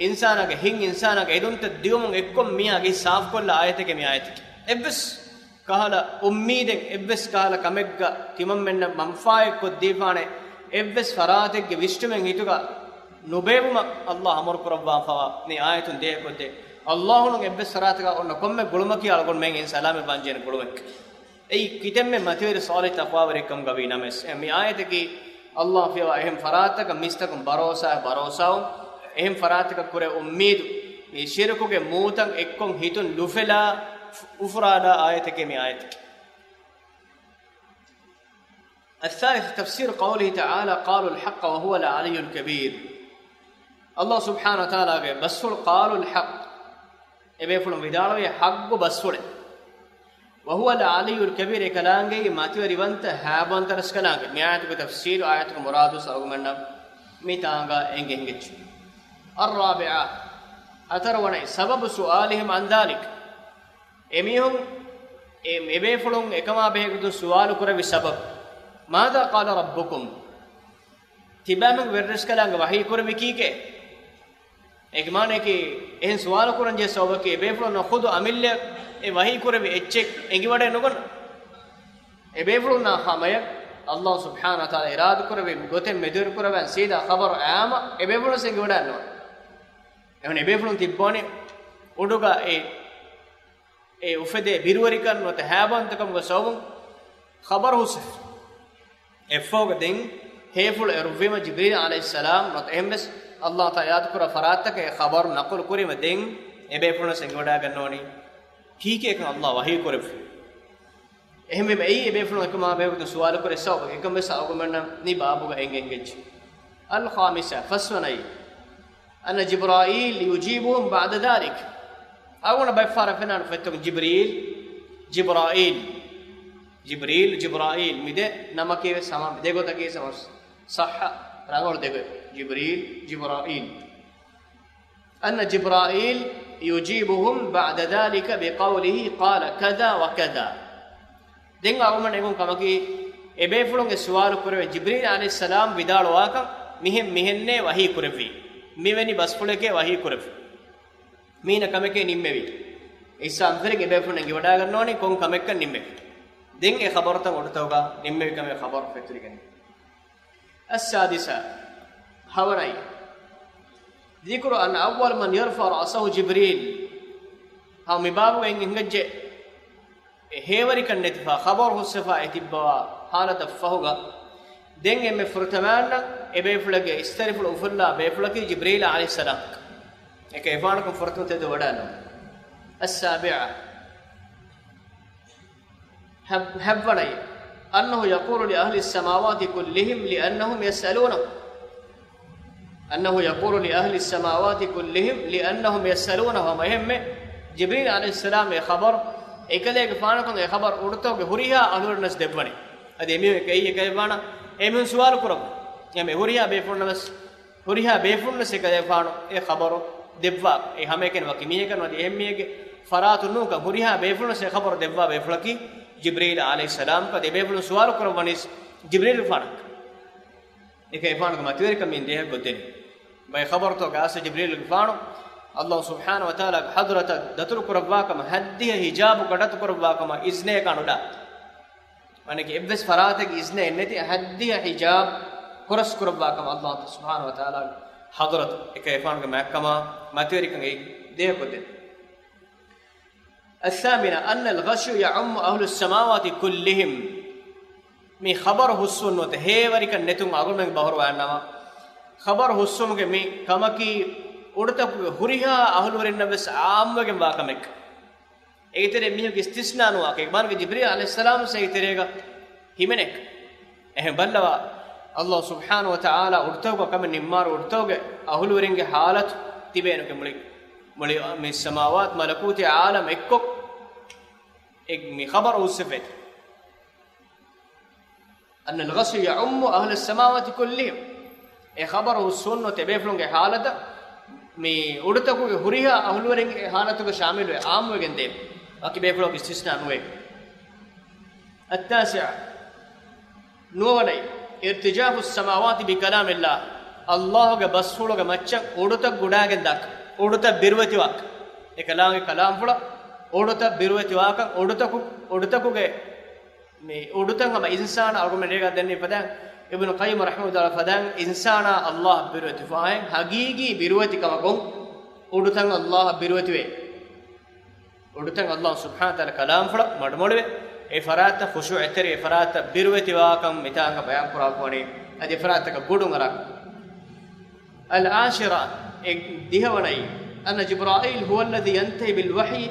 އިންސާނާގެ ހިތް އިންސާނާގެ އެދުންތައް ދިއުމުން އެއްކޮށް މިއާ ގި ސާފުކޮށްލާ އާޔަތެކެވެ މި އާޔަތަކީ. އެއްވެސް ކަހަލަ އުއްމީދެއް، އެއްވެސް ކަހަލަ ކަމެއްގަ ތިމަންމެންނަށް މަންފާއެއް ކޮށްދީފާނެ އެއްވެސް ފަރާތެއްގެ ވިސްނުމެއް ހިތުގަ ނުބޭއްވުމަށް ﷲ އަމުރު ކުރައްވާފަވާ މި އާޔަތުން ދޭހަކޮށްދޭ. ﷲ އުނުން އެއްވެސް ފަރާތަކަށް އޮންނަ ކޮންމެ ގުޅުމަކީ އަޅުގަނޑުމެން ސަލާމަތް ވާންޖެހޭނެ ގުޅުމެއް. އެއީ ކިތަންމެ މަތިވެރި ޞާލިޙު ތަޤްވާވެރިކަމުގަ ވީ ނަމަވެސް، އެ މި އާޔަތަކީ ﷲ ފިޔަވާ އެހެން ފަރާތަކަށް މީސްތަކުން ބަރޯސާ، ބަރޯސާވުން، އެހެން ފަރާތަކަށް ކުރެ އުއްމީދު، މި ޝިރުކުގެ މޫތަން އެއްކޮށް ހިތުން ލުފެލާ، އުފުރާލާ އާޔަތެކޭ މި އާޔަތަކީ. الثالث تفسير قوله تعالى قالوا الحق وهو العلي الكبير. ﷲ ސުބްޙާނަހޫ ވަތަޢާލާގެ ބަސްފުޅު قالوا الحق، އެބޭފުޅުން ވިދާޅުވީ ޙައްޤު ބަސްފުޅެއް. وهو العلي الكبير، އެކަލާނގެއީ މަތިވެރިވަންތަ، ހައިބަވަންތަ ރަސްކަލާނގެ. މި އާޔަތުގެ ތަފްސީރު އާޔަތުގެ މުރާދު އަޅުގަނޑުމެންނަށް މި ތާނގަ އެނގި އެނގިއްޖެ. الرابعة، ހަތަރުވަނައި، سبب سؤالهم عن ذلك. އެމީހުން އެ، އެބޭފުޅުން އެކަމާ ބެހޭގޮތުން ސުވާލު ކުރެއްވި ސަބަބު، ماذا قال ربكم؟ ތިބާމެން ވެރިރަސްކަލާނގެ ވަޙީ ކުރެއްވީ ކީކޭ؟ އޭގެ މާނައަކީ، އެހެން ސުވާލު ކުރަން ޖެހޭ ސަބަބަކީ، އެބޭފުޅުންނަށް ޚުދު އަމިއްލައަށް އެ ވަޙީ ކުރެއްވި އެއްޗެއް އެނގިވަޑައެއް ނުގަންނަ. އެބޭފުޅުންނާ ހަމަޔަށް ﷲ ސުބްޙާނަހޫ ވަތަޢާލާ އިރާދަކުރެއްވި ގޮތެއް މެދުވެރިކުރެވެން ސީދާ ޚަބަރު އާއްމަށް އެބޭފުޅުން އެނގިވަޑައެއް ނުވާނެ. އެހެން އެބޭފުޅުން ތިއްބަވަނީ އުޑުގަ އެ އެ އުފެދޭ ބިރުވެރިކަން ނުވަތަ ހައިބަވަންތަކަމުގެ ސަބަބުން ޚަބަރު ހުސްވެފަ. އެއަށްފަހުގަ ދެން ހޭފުޅު އެރުވީމަ ޖިބްރީލް ޢަލައިހިއްސަލާމް ނުވަތަ އެހެންވެސް ﷲ ތަޢާލާ އިރާދަކުރާ ފަރާތަކަށް އެ ޚަބަރު ނަޤުލު ކުރީމަ ދެން އެބޭފުޅުން އެނގިވަޑައިގަންނަވަނީ ކީކޭކަން ﷲ ވަޙީ ކުރެއްވި. އެހެންވީމަ އެއީ އެބޭފުޅުން އެކަމާ ބެހޭގޮތުން ސުވާލު ކުރި ސަބަބަކީ. އެކަންވެސް އަޅުގަނޑުމެންނަށް މި ބާބުގަ އެނގި އެނގިއްޖެ. الخامسة، ފަސްވަނައި، أن جبرائيل يجيبهم بعد ذلك. އަޅުގަނޑަށް ބައެއްފަހަރަށް ފެންނާނެ ފޮތްތަކުން ޖިބްރީލް، ޖިބްރާއީލް، ޖިބްރީލް، ޖިބްރާއީލް މި ދެ ނަމަކީ ވެސް ހަމަ، ދެ ގޮތަކީ ސަމަސް، ޞައްޙަ ރަނގަޅު ދެ ގޮތް. ޖިބްރީލް، ޖިބްރާއީލް. أن جبرائيل يجيبهم بعد ذلك بقوله قال كذا وكذا. ދެން އަޅުގަނޑަށް އެނގުނު ކަމަކީ، އެބޭފުޅުން އެ ސުވާލު ކުރެވެން ޖިބްރީލް ޢަލައިހިއްސަލާމް ވިދާޅުވާކަން މިހެން މިހެންނޭ ވަޙީ ކުރެއްވީ. މިވެނި ބަސްފުޅެކޭ ވަޙީ ކުރެއްވީ. މީނަ ކަމެކޭ ނިންމެވީ. އިސްލާމް ދުވަހު އެބޭފުޅުން އެނގިވަޑައިގަންނަވަނީ ކޮން ކަމެއްކަން ނިންމެވީ. ދެން އެ ޚަބަރުތައް އޮޑުތަކުގަ ނިންމެވި ކަމެއް ޚަބަރު ފެތުރިގެން. السادسة، ހަވަނައި. ذكر أن أول من يرفع رأسه جبريل. ހަމަ މި ބާބުގައި އެނގިއްޖެ އެ ހޭވަރިކަން ނެތިފަ، ޚަބަރު ހުސްވެފަ އެ ތިއްބަވާ ހާލަތަށް ފަހުގަ، ދެން އެންމެ ފުރަތަމައަންނަ އެ ބޭފުޅެއްގެ އިސްތަށިފުޅު އުފުއްލާ ބޭފުޅަކީ ޖިބްރީލް ޢަލައިހިއްސަލާމް. އެކަ އެފާނަކުން ފުރަތަމަ ތެދު ވަޑާނު. السابعة، ހަ-، ހައްވަނައި، أنه يقول لأهل السماوات كلهم لأنهم يسألونه. أنه يقول لأهل السماوات كلهم لأنهم يسألونه. ހަމަ އެހެންމެ ޖިބްރީލް ޢަލައިހިއްސަލާމް އެ ޚަބަރު އެކަލޭގެފާނަކަށް އެ ޚަބަރު އުޑުތަކުގެ ހުރިހާ އަހުލުވެރިންނަސް ދެއްވަނީ. އަދި އެމީހުން އެކައި އެކަލޭގެފާނަށް އެމީހުން ސުވާލު ކުރަމު. އެމެ ހުރިހާ ބޭފުޅުންނަސް ހުރިހާ ބޭފުޅުންނަސް އެކަލޭފާނު އެ ޚަބަރު ދެއްވާ، އެ ހަމައެކަނި ވަކި މީހެކަން ނުވަތަ އެހެން މީހެއްގެ ފަރާތުން ނޫންކަން ހުރިހާ ބޭފުޅުންނަސް އެ ޚަބަރު ދެއްވާ ބޭފުޅަކީ ޖިބްރީލް ޢަލައިހިއްސަލާމް. އަދި އެ ބޭފުޅުން ސުވާލު ކުރައްވަނީސް ޖިބްރީލްގެފާނަކަށް. އެކަ އެފާނުގެ މަތިވެރިކަމީން ދޭހަކޮށްދެނީ. ބައެއް ޚަބަރުތަކުގައި އައިސް ޖިބްރީލްގެފާނު ﷲ ސުބްޙާނަހޫ ވަތަޢާލާގެ ޙަޟްރަތަށް ދަތުރު ކުރައްވާ ކަމަށް ހައްދިހަ ޙިޖާބު ކަޑައްތު ކުރައްވާ ކަމަށް އިޒްނަޔަކާ ނުލާ. މާނައަކީ އެއްވެސް ފަރާތެއްގެ އިޒްނައެއް ނެތި ހައްދިހަ ޙިޖާބް ހުރަސް ކުރައްވާ ކަމަށް ﷲ ސުބްޙާނަހޫ ވަތަޢާލާގެ ޙަޟްރަތު އެކަ އެފާނުގެ މާތްކަމާ މަތިވެރިކަން އެއީ ދޭހަކޮށްދެން. الثامنة أن الغشي يعم أهل السماوات كلهم. މި ޚަބަރު ހުސްވުން ނުވަތަ ހޭވަރިކަން ނެތުން އަޅުގަނޑުމެން ބަހުރުވާނަމަ، ޚަބަރު ހުސްވުމުގެ މި ކަމަކީ އުޑުތަކުގެ ހުރިހާ އަހުލުވެރިންނަށް ވެސް ޢާއްމުވެގެން ވާ ކަމެއް. އޭގެ ތެރޭ މީހުންގެ އިސްތިސްނާ ނުވާ ކަމެއް. މާނައަކީ ޖިބްރީލް ޢަލައިހިއްސަލާމް ވެސް އޭގެ ތެރޭގަ ހިމެނޭ. އެހެން ބައްލަވާ، ﷲ ސުބްޙާނަހޫ ވަތަޢާލާ އުޑުތަކުގަ ކަމެއް ނިންމާރު އުޑުތަކުގެ އަހުލުވެރިންގެ ޙާލަތު ތިބޭނުގެ މުޅި، މުޅި މި ސަމާވާތު މަލަކޫތީ ޢާލަމް އެއްކޮށް އެ މި ޚަބަރު ހުސްވެފައި. أن الغشي يعم أهل السماوات كلهم. އެ ޚަބަރު ހުސްވުން ނުވަތަ އެބޭފުޅުންގެ ޙާލަތަށް މި އުޑުތަކުގެ ހުރިހާ އަހުލުވެރިންގެ ޙާލަތުގަ ޝާމިލުވެ ޢާއްމުވެގެން ދޭ. ވަކި ބޭފުޅަކު އިސްތިސްނާ ނުވޭ. التاسعة، ނުވަވަނައި، ارتجاف السماوات بكلام الله. ﷲ ގެ ބަސްފުޅުގެ މައްޗަށް އުޑުތައް ގުޑާގެން ދާކަށް، އުޑުތައް ބިރުވެތިވާކަށް. އެކަލާނގެ ކަލާމްފުޅަށް އުޑުތައް ބިރުވެތިވާކަން، އުޑުތަކު، އުޑުތަކުގެ މި އުޑުތައް ހަމަ އިންސާނާ އަޅުގަނޑުމެން ރޭގަ ދެންނެވި ފަދައިން، އިބްނު ޤައްޔިމް ރަޙިމަހުﷲ ތަޢާލާ ފަދައިން އިންސާނާ ﷲ ބިރުވެތިފައި ހަގީގީ ބިރުވެތި ކަމަކުން އުޑުތައް ﷲ ބިރުވެތިވޭ. އުޑުތައް ﷲ ސުބްޙާނަހޫ ވަތަޢާލާ ކަލާމްފުޅަށް މަޑުމޮޅުވެ، އެ ފަރާތަށް ޚުޝޫޢަތްތެރި، އެ ފަރާތަށް ބިރުވެތިވާކަން މިތާނގަ ބަޔާން ކުރާކަށް ވަނީ، އަދި އެ ފަރާތަކަށް ގުޑުން އަރާކަށް. العاشرة، އެ ދިހަވަނައި، أن جبرائيل هو الذي ينتهي بالوحي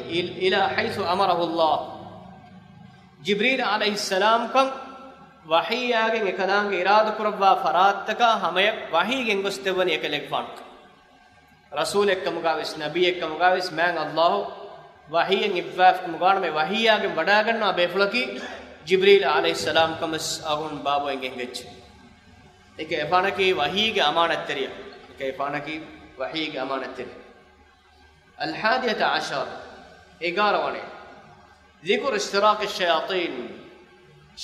إلى حيث أمره الله. ޖިބްރީލް ޢަލައިހިއްސަލާމްކަން ވަޙީއާގެން އެކަލާނގެ އިރާދަކުރައްވާ ފަރާތްތަކާ ހަމަޔަށް ވަޙީ ގެންގޮސްދެއްވަނީ އެކަލޭގެފާނަކަށް. ރަސޫލެއްކަމުގާވެސް، ނަބިއްޔެއްކަމުގާވެސް މާތް ﷲ ވަޙީއެއް އިއްވާފައިވާނަމަ، ވަޙީއާގެން ވަޑާގަންނަވާ ބޭފުޅަކީ ޖިބްރީލް ޢަލައިހިއްސަލާމްކަންވެސް އަޅުގަނޑު ބާބު އެނގިގެން އެއްޗެއް. އެކަ އެފާނަކީ ވަޙީގެ އަމާނަތްތެރިޔާ. އެކަ އެފާނަކީ ވަޙީގެ އަމާނަތްތެރި. الحادية عشر، އެގާރަ ވަނެ. ذكر اشتراك الشياطين،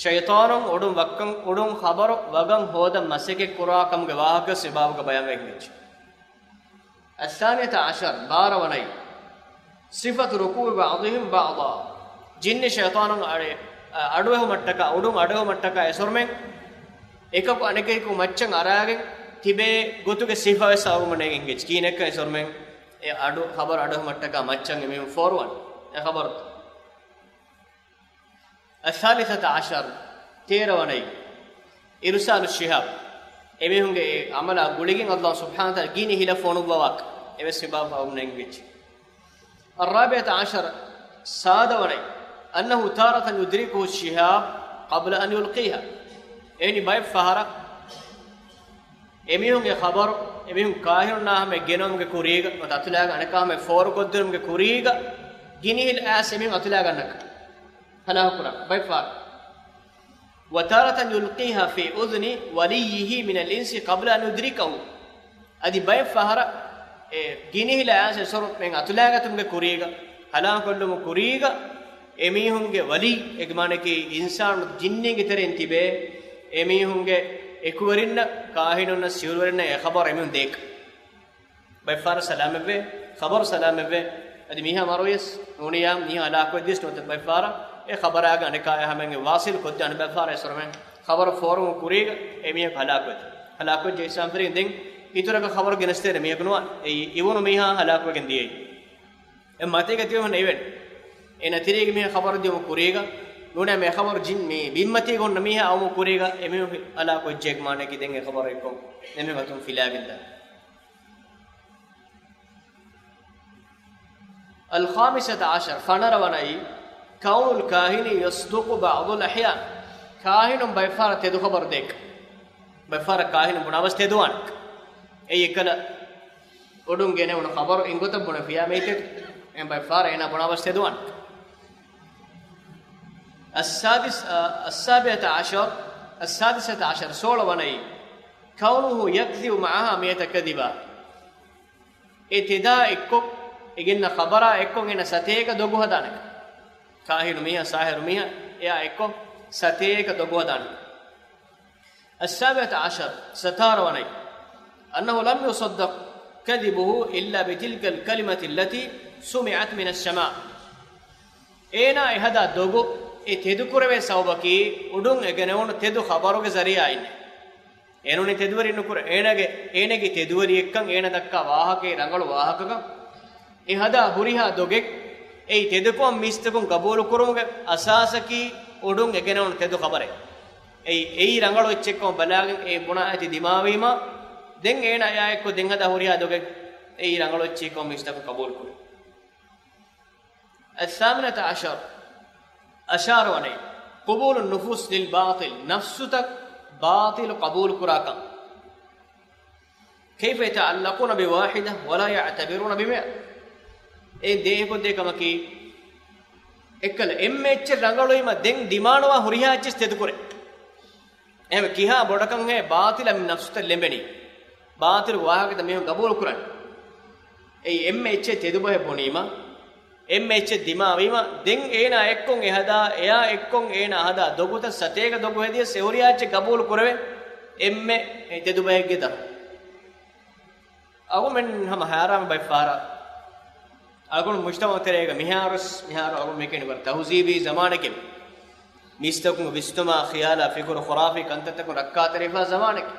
ޝައިޠާނުން އުޑުން ވައްކަން، އުޑުން ޚަބަރު ވަގަން ހޯދަން މަސައްކަތް ކުރާ ކަމުގެ ވާހަކަ ސިބާބުގަ ބަޔާންވެގެން އެއްޗެއް. الثانية عشر، ބާރަ ވަނައި. صفة ركوب بعضهم بعضا، ޖިންނި ޝައިޠާނުން އަޑެ-، އަޑުއެހުމަށްޓަކާ، އުޑުން އަޑުއެހުމަށްޓަކާ އެސޮރުމެން އެކަކު އަނެކަކު މައްޗަށް އަރާގެން ތިބޭ ގޮތުގެ ސިފަވެސް އަޅުގަނޑުމެން އެނގިއްޖެ. ކިހިނެއްކަން އެސޮރުމެން އެ އަޑު ޚަބަރު އަޑުއެހުމަށްޓަކާ މައްޗަށް އެމީހުން ފޯރުވަން އެ ޚަބަރު. الثالثة عشر، ތޭރަ ވަނައި، إرسال الشهاب، އެމީހުންގެ އެ ޢަމަލާ ގުޅިގެން ﷲ ސުބްޙާނަހޫ ވަތަޢާލާ ގިނި ހިލަ ފޮނުއްވަވާކަށް އެވެސް ސިބާބު އަޅުގަނޑުމެން އެނގިއްޖެ. الرابعة عشر، ސާދަ ވަނައި، أنه تارة يدركه الشهاب قبل أن يلقيها. އެހެނީ ބައެއް ފަހަރަށް އެމީހުންގެ ޚަބަރު، އެމީހުން ކާހިނުންނާ ހަމަ ގެނައުމުގެ ކުރީގަ، ނުވަތަ އަތުލާގެން އަނެކާ ހަމަ ފޯރުކޮށްދިނުމުގެ ކުރީގަ، ގިނި ހިލަ އައިސް އެމީހުން އަތުލާގަންނަކަށް ހަލާކުކުރާ ބައެއް ފަހަރު. وتارة يلقيها في أذن وليه من الإنس قبل أن يدركه. އަދި ބައެއް ފަހަރަށް އެ ގިނި ހިލަ އައިސް އެސޮރުމެން އަތުލާގަތުމުގެ ކުރީގަ، ހަލާކުކޮށްލުމުގެ ކުރީގަ، އެމީހުންގެ ވަލީ، އޭގެ މާނައަކީ އިންސާނު ޖިންނީންގެ ތެރެއިން ތިބޭ އެމީހުންގެ އެކުވެރިންނަށް، ކާހިނުންނަށް، ސިހުރުވެރިންނަށް އެ ޚަބަރު އެމީހުން ދޭކަށް. ބައެއްފަހަރަށް ސަލާމަތްވޭ، ޚަބަރު ސަލާމަތްވޭ. އަދި މީހާ މަރުވިޔަސް ނޫނިއްޔާ މީހާ ހަލާކުވެއްޖިޔަސް ނުވަތަ ބައެއްފަހަރަށް އެ ޚަބަރާގެ އަނެކާޔާ ހަމައިން ވާސިލް ކޮށްދޭ، އަނެއް ބައެއްފަހަރަށް އެސޮރުމެން ޚަބަރު ފޯރުމުން ކުރީގަ އެ މީހަކު ހަލާކުވެއްޖެ. ހަލާކުވެއްޖެ އިސްލާމް ފިރިން ދެން އިތުރަކަށް ޚަބަރު ގެނެސްދޭނެ މީހަކު ނުވާނެ. އެއީ އިވުނު މީހާ ހަލާކުވެގެން ދިޔައީ. އެ މަތީގަ ތިބެމުން އިވެން. އޭނަ ތިރީގެ މީހާ ޚަބަރު ދިޔުމު ކުރީގަ ނޫނޭ މޭ ޚަބަރު ޖިން މީ ބިންމަތީގަ ހުންނަ މީހާ އައުމު ކުރީގަ އެ މީހުން ހަލާކުވެއްޖެ މާނައަކީ ދެން އެ ޚަބަރު އެއްކޮށް އެ މީހުން އަތުން ފިލާގެންދާނެ. الخامسة عشر، ފަނަރަ ވަނައީ، كون الكاهن يصدق بعض الأحيان، ކާހިނުން ބައެއްފަހަރަށް ތެދު ޚަބަރު ދޭކަށް. ބައެއްފަހަރަށް ކާހިނުން ބުނާވެސް ތެދުވާނެ. އެއީ އެކަލަ އުޑުން ގެނެވުނު ޚަބަރު އިންގޮތަށް ބުނެފިޔާ މީތެއް އެ ބައެއްފަހަރަށް އޭނާ ބުނާވެސް ތެދުވާނެ. السادس، އަ، السابعة عشر، السادسة عشر، ސޯޅަ ވަނައީ، كونه يكذب معها مئة كذبة. އެ ތެދާ އެއްކޮށް، އެ ގެންނަ ޚަބަރާ އެއްކޮށް އޭނަ ސަތޭކަ ދޮގު ހަދާނެ. ކާހިނު މީހާ، ސާހިރު މީހާ، އެއާ އެއްކޮށް ސަތޭކަ ދޮގު ހަދާނެ. السابعة عشر، ސަތާރަ ވަނައި، أنه لم يصدق كذبه إلا بتلك الكلمة التي سمعت من السماء. އޭނާ އެހަދާ ދޮގު އެ ތެދުކުރެވޭ ސަބަބަކީ އުޑުން އެ ގެނެވުނު ތެދު ޚަބަރުގެ ޒަރީޢާ އިންނެ. އޭނުން ތެދުވެރި ނުކުރޭ. އޭނާގެ، އޭނާގެ ތެދުވެރިއެއްކަން އޭނާ ދައްކާ ވާހަކައި ރަނގަޅު ވާހަކަކަން އެ ހަދާ ހުރިހާ ދޮގެއް އެއީ ތެދުކޮށް މީސްތަކުން ގަބޫލުކުރުމުގެ އަސާސަކީ އުޑުން އެ ގެނެވުނު ތެދު ޚަބަރެއް. އެއީ، އެއީ ރަނގަޅު އެއްޗެއްކަމަށް ބަލާގެން އެ ބުނާ އެތި ދިމާވީމާ، ދެން އޭނާ އެއާ އެއްކޮށް ދެން ހަދާ ހުރިހާ ދޮގެއް އެއީ ރަނގަޅު އެއްޗެއްކަމަށް މީސްތަކުން ގަބޫލުކުރޭ. الثامنة عشر، އަށާރަ ވަނައި، قبول النفوس للباطل، ނަފްސުތައް ބާޠިލު ޤަބޫލުކުރާކަން. كيف يتعلقون بواحدة ولا يعتبرون بمئة؟ އެ ދޭހަކޮށްދޭ ކަމަކީ، އެއްކަލަ އެންމެ އެއްޗެއް ރަނގަޅުވީމަ ދެން ދިމާނުވާ ހުރިހާ އެއްޗެއް ތެދުކުރޭ. އެހެން ކިހާ ބޮޑަކަށް ހޭ ބާޠިލަށް މި ނަފްސުތައް ލެނބެނީ؟ ބާޠިލު ވާހަކަތައް މީހުން ގަބޫލުކުރަން. އެއީ އެންމެ އެއްޗެއް ތެދުބަހެއް ބުނީމަ، އެންމެ އެއްޗެއް ދިމާވީމަ، ދެން އޭނާ އެއްކޮށް އެ ހަދާ، އެއާ އެއްކޮށް އޭނާ ހަދާ ދޮގުތައް ސަތޭކަ ދޮގު ހެދިޔަސް އެ ހުރިހާ އެއްޗެއް ގަބޫލު ކުރެވޭ، އެންމެ ތެދުބަހެއްގެ ދަށް. އަޅުގަނޑުމެން ހަމަ ހައިރާން ބައެއްފަހަރަށް އަޅުގަނޑު މުޖްތަމަޢު ތެރޭގަ މިހާރުސް، މިހާރު އަޅުގަނޑު މިކަނި ވަރަށް ތަހުޒީބީ ޒަމާނެކެވެ. މީސްތަކުން ވިސްނުމާ، ޚިޔާލާ، ފިކުރު، ޚުރާފީ ކަންތައްތަކުން ރައްކާތެރިފާ ޒަމާނެކެވެ.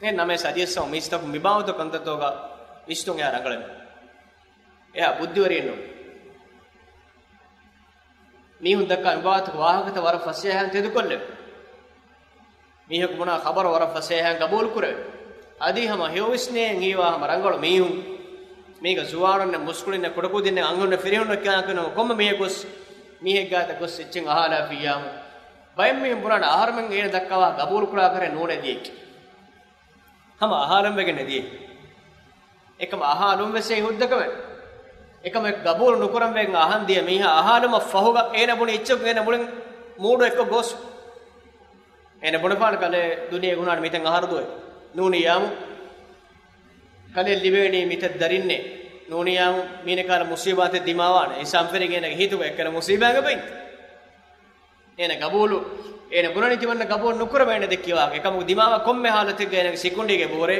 އެ ނަމަވެސް އަދިވެސް ހަމަ މީސްތަކުން މިބާވަތު ކަންތައްތަކުގަ ވިސްނުން އެއާ ރަނގަޅެއް ނޫން. އެއާ ބުއްދިވެރިއެއް ނޫން. މީހުން ދައްކާ މިބާވަތުގެ ވާހަކަތައް ވަރަށް ފަސޭހައިން ތެދުކޮށްލެވޭ. މީހަކު ބުނާ ޚަބަރު ވަރަށް ފަސޭހައިން ގަބޫލުކުރެވޭ. އަދި ހަމަ ހެޔޮވިސްނޭން ހީވާ ހަމަ ރަނގަޅު މީހުން، މީގަ ޒުވާނުންނެއް، މުސްކުޅިންނެއް، ކުޑަކުދިންނެއް، އަންހެނުންނެއް، ފިރިހެނުންނެއް ކިޔާކަން ކޮންމެ މީހަކުވެސް މީހެއްގާތަށް ގޮސް އެއްޗެއް އަހާލާފިއްޔާމު، ބައެއް މީހުން ބުނާނެ އަހަރުމެން އޭނަ ދައްކަވާ ގަބޫލުކުރާކަށެއް ނޫނޭ ދިޔައީކީ. ހަމަ އަހާލަން ވެގެން ނެދިޔަ. އެކަމަ އަހާލުން ވެސް އެއީ ހުއްދަކަމެއް. އެކަމަކު ގަބޫލު ނުކުރަން ވެގެން އަހަން ދިޔަ މީހާ އަހާލުމަށް ފަހުގަ އޭނަ ބުނި އެއްޗަކު އޭނަ މުޅިން މޫޑު އެއްކޮށް ގޮސް. އޭނަ ބުނެފާނެ ކަލޭ ދުނިޔޭގަ ހުންނާނެ މިތަން އަހަރު ދުވަހެއް. ނޫނިއްޔާމު ކަލޭ ލިބޭނީ މިތައް ދަރިންނޭ. ނޫނިއްޔާމު މީނަ ކަހަލަ މުސީބާތެއް ދިމާވާނެ. އިންސާން ފެނިގެން އޭނަގެ ހިތުގަ އެއްކަލަ މުސީބާއެއްގަ ބައިން. އޭނަ ގަބޫލު، އޭނަ ބުނަނީ ތިމަންނަ ގަބޫލު ނުކުރަމޭ އޭނަ ދެއްކި ވާހަކަ. އެކަމަކު ދިމާވާ ކޮންމެ ހާލަތެއްގަ އޭނަގެ ސިކުނޑީގެ ބޯރޭ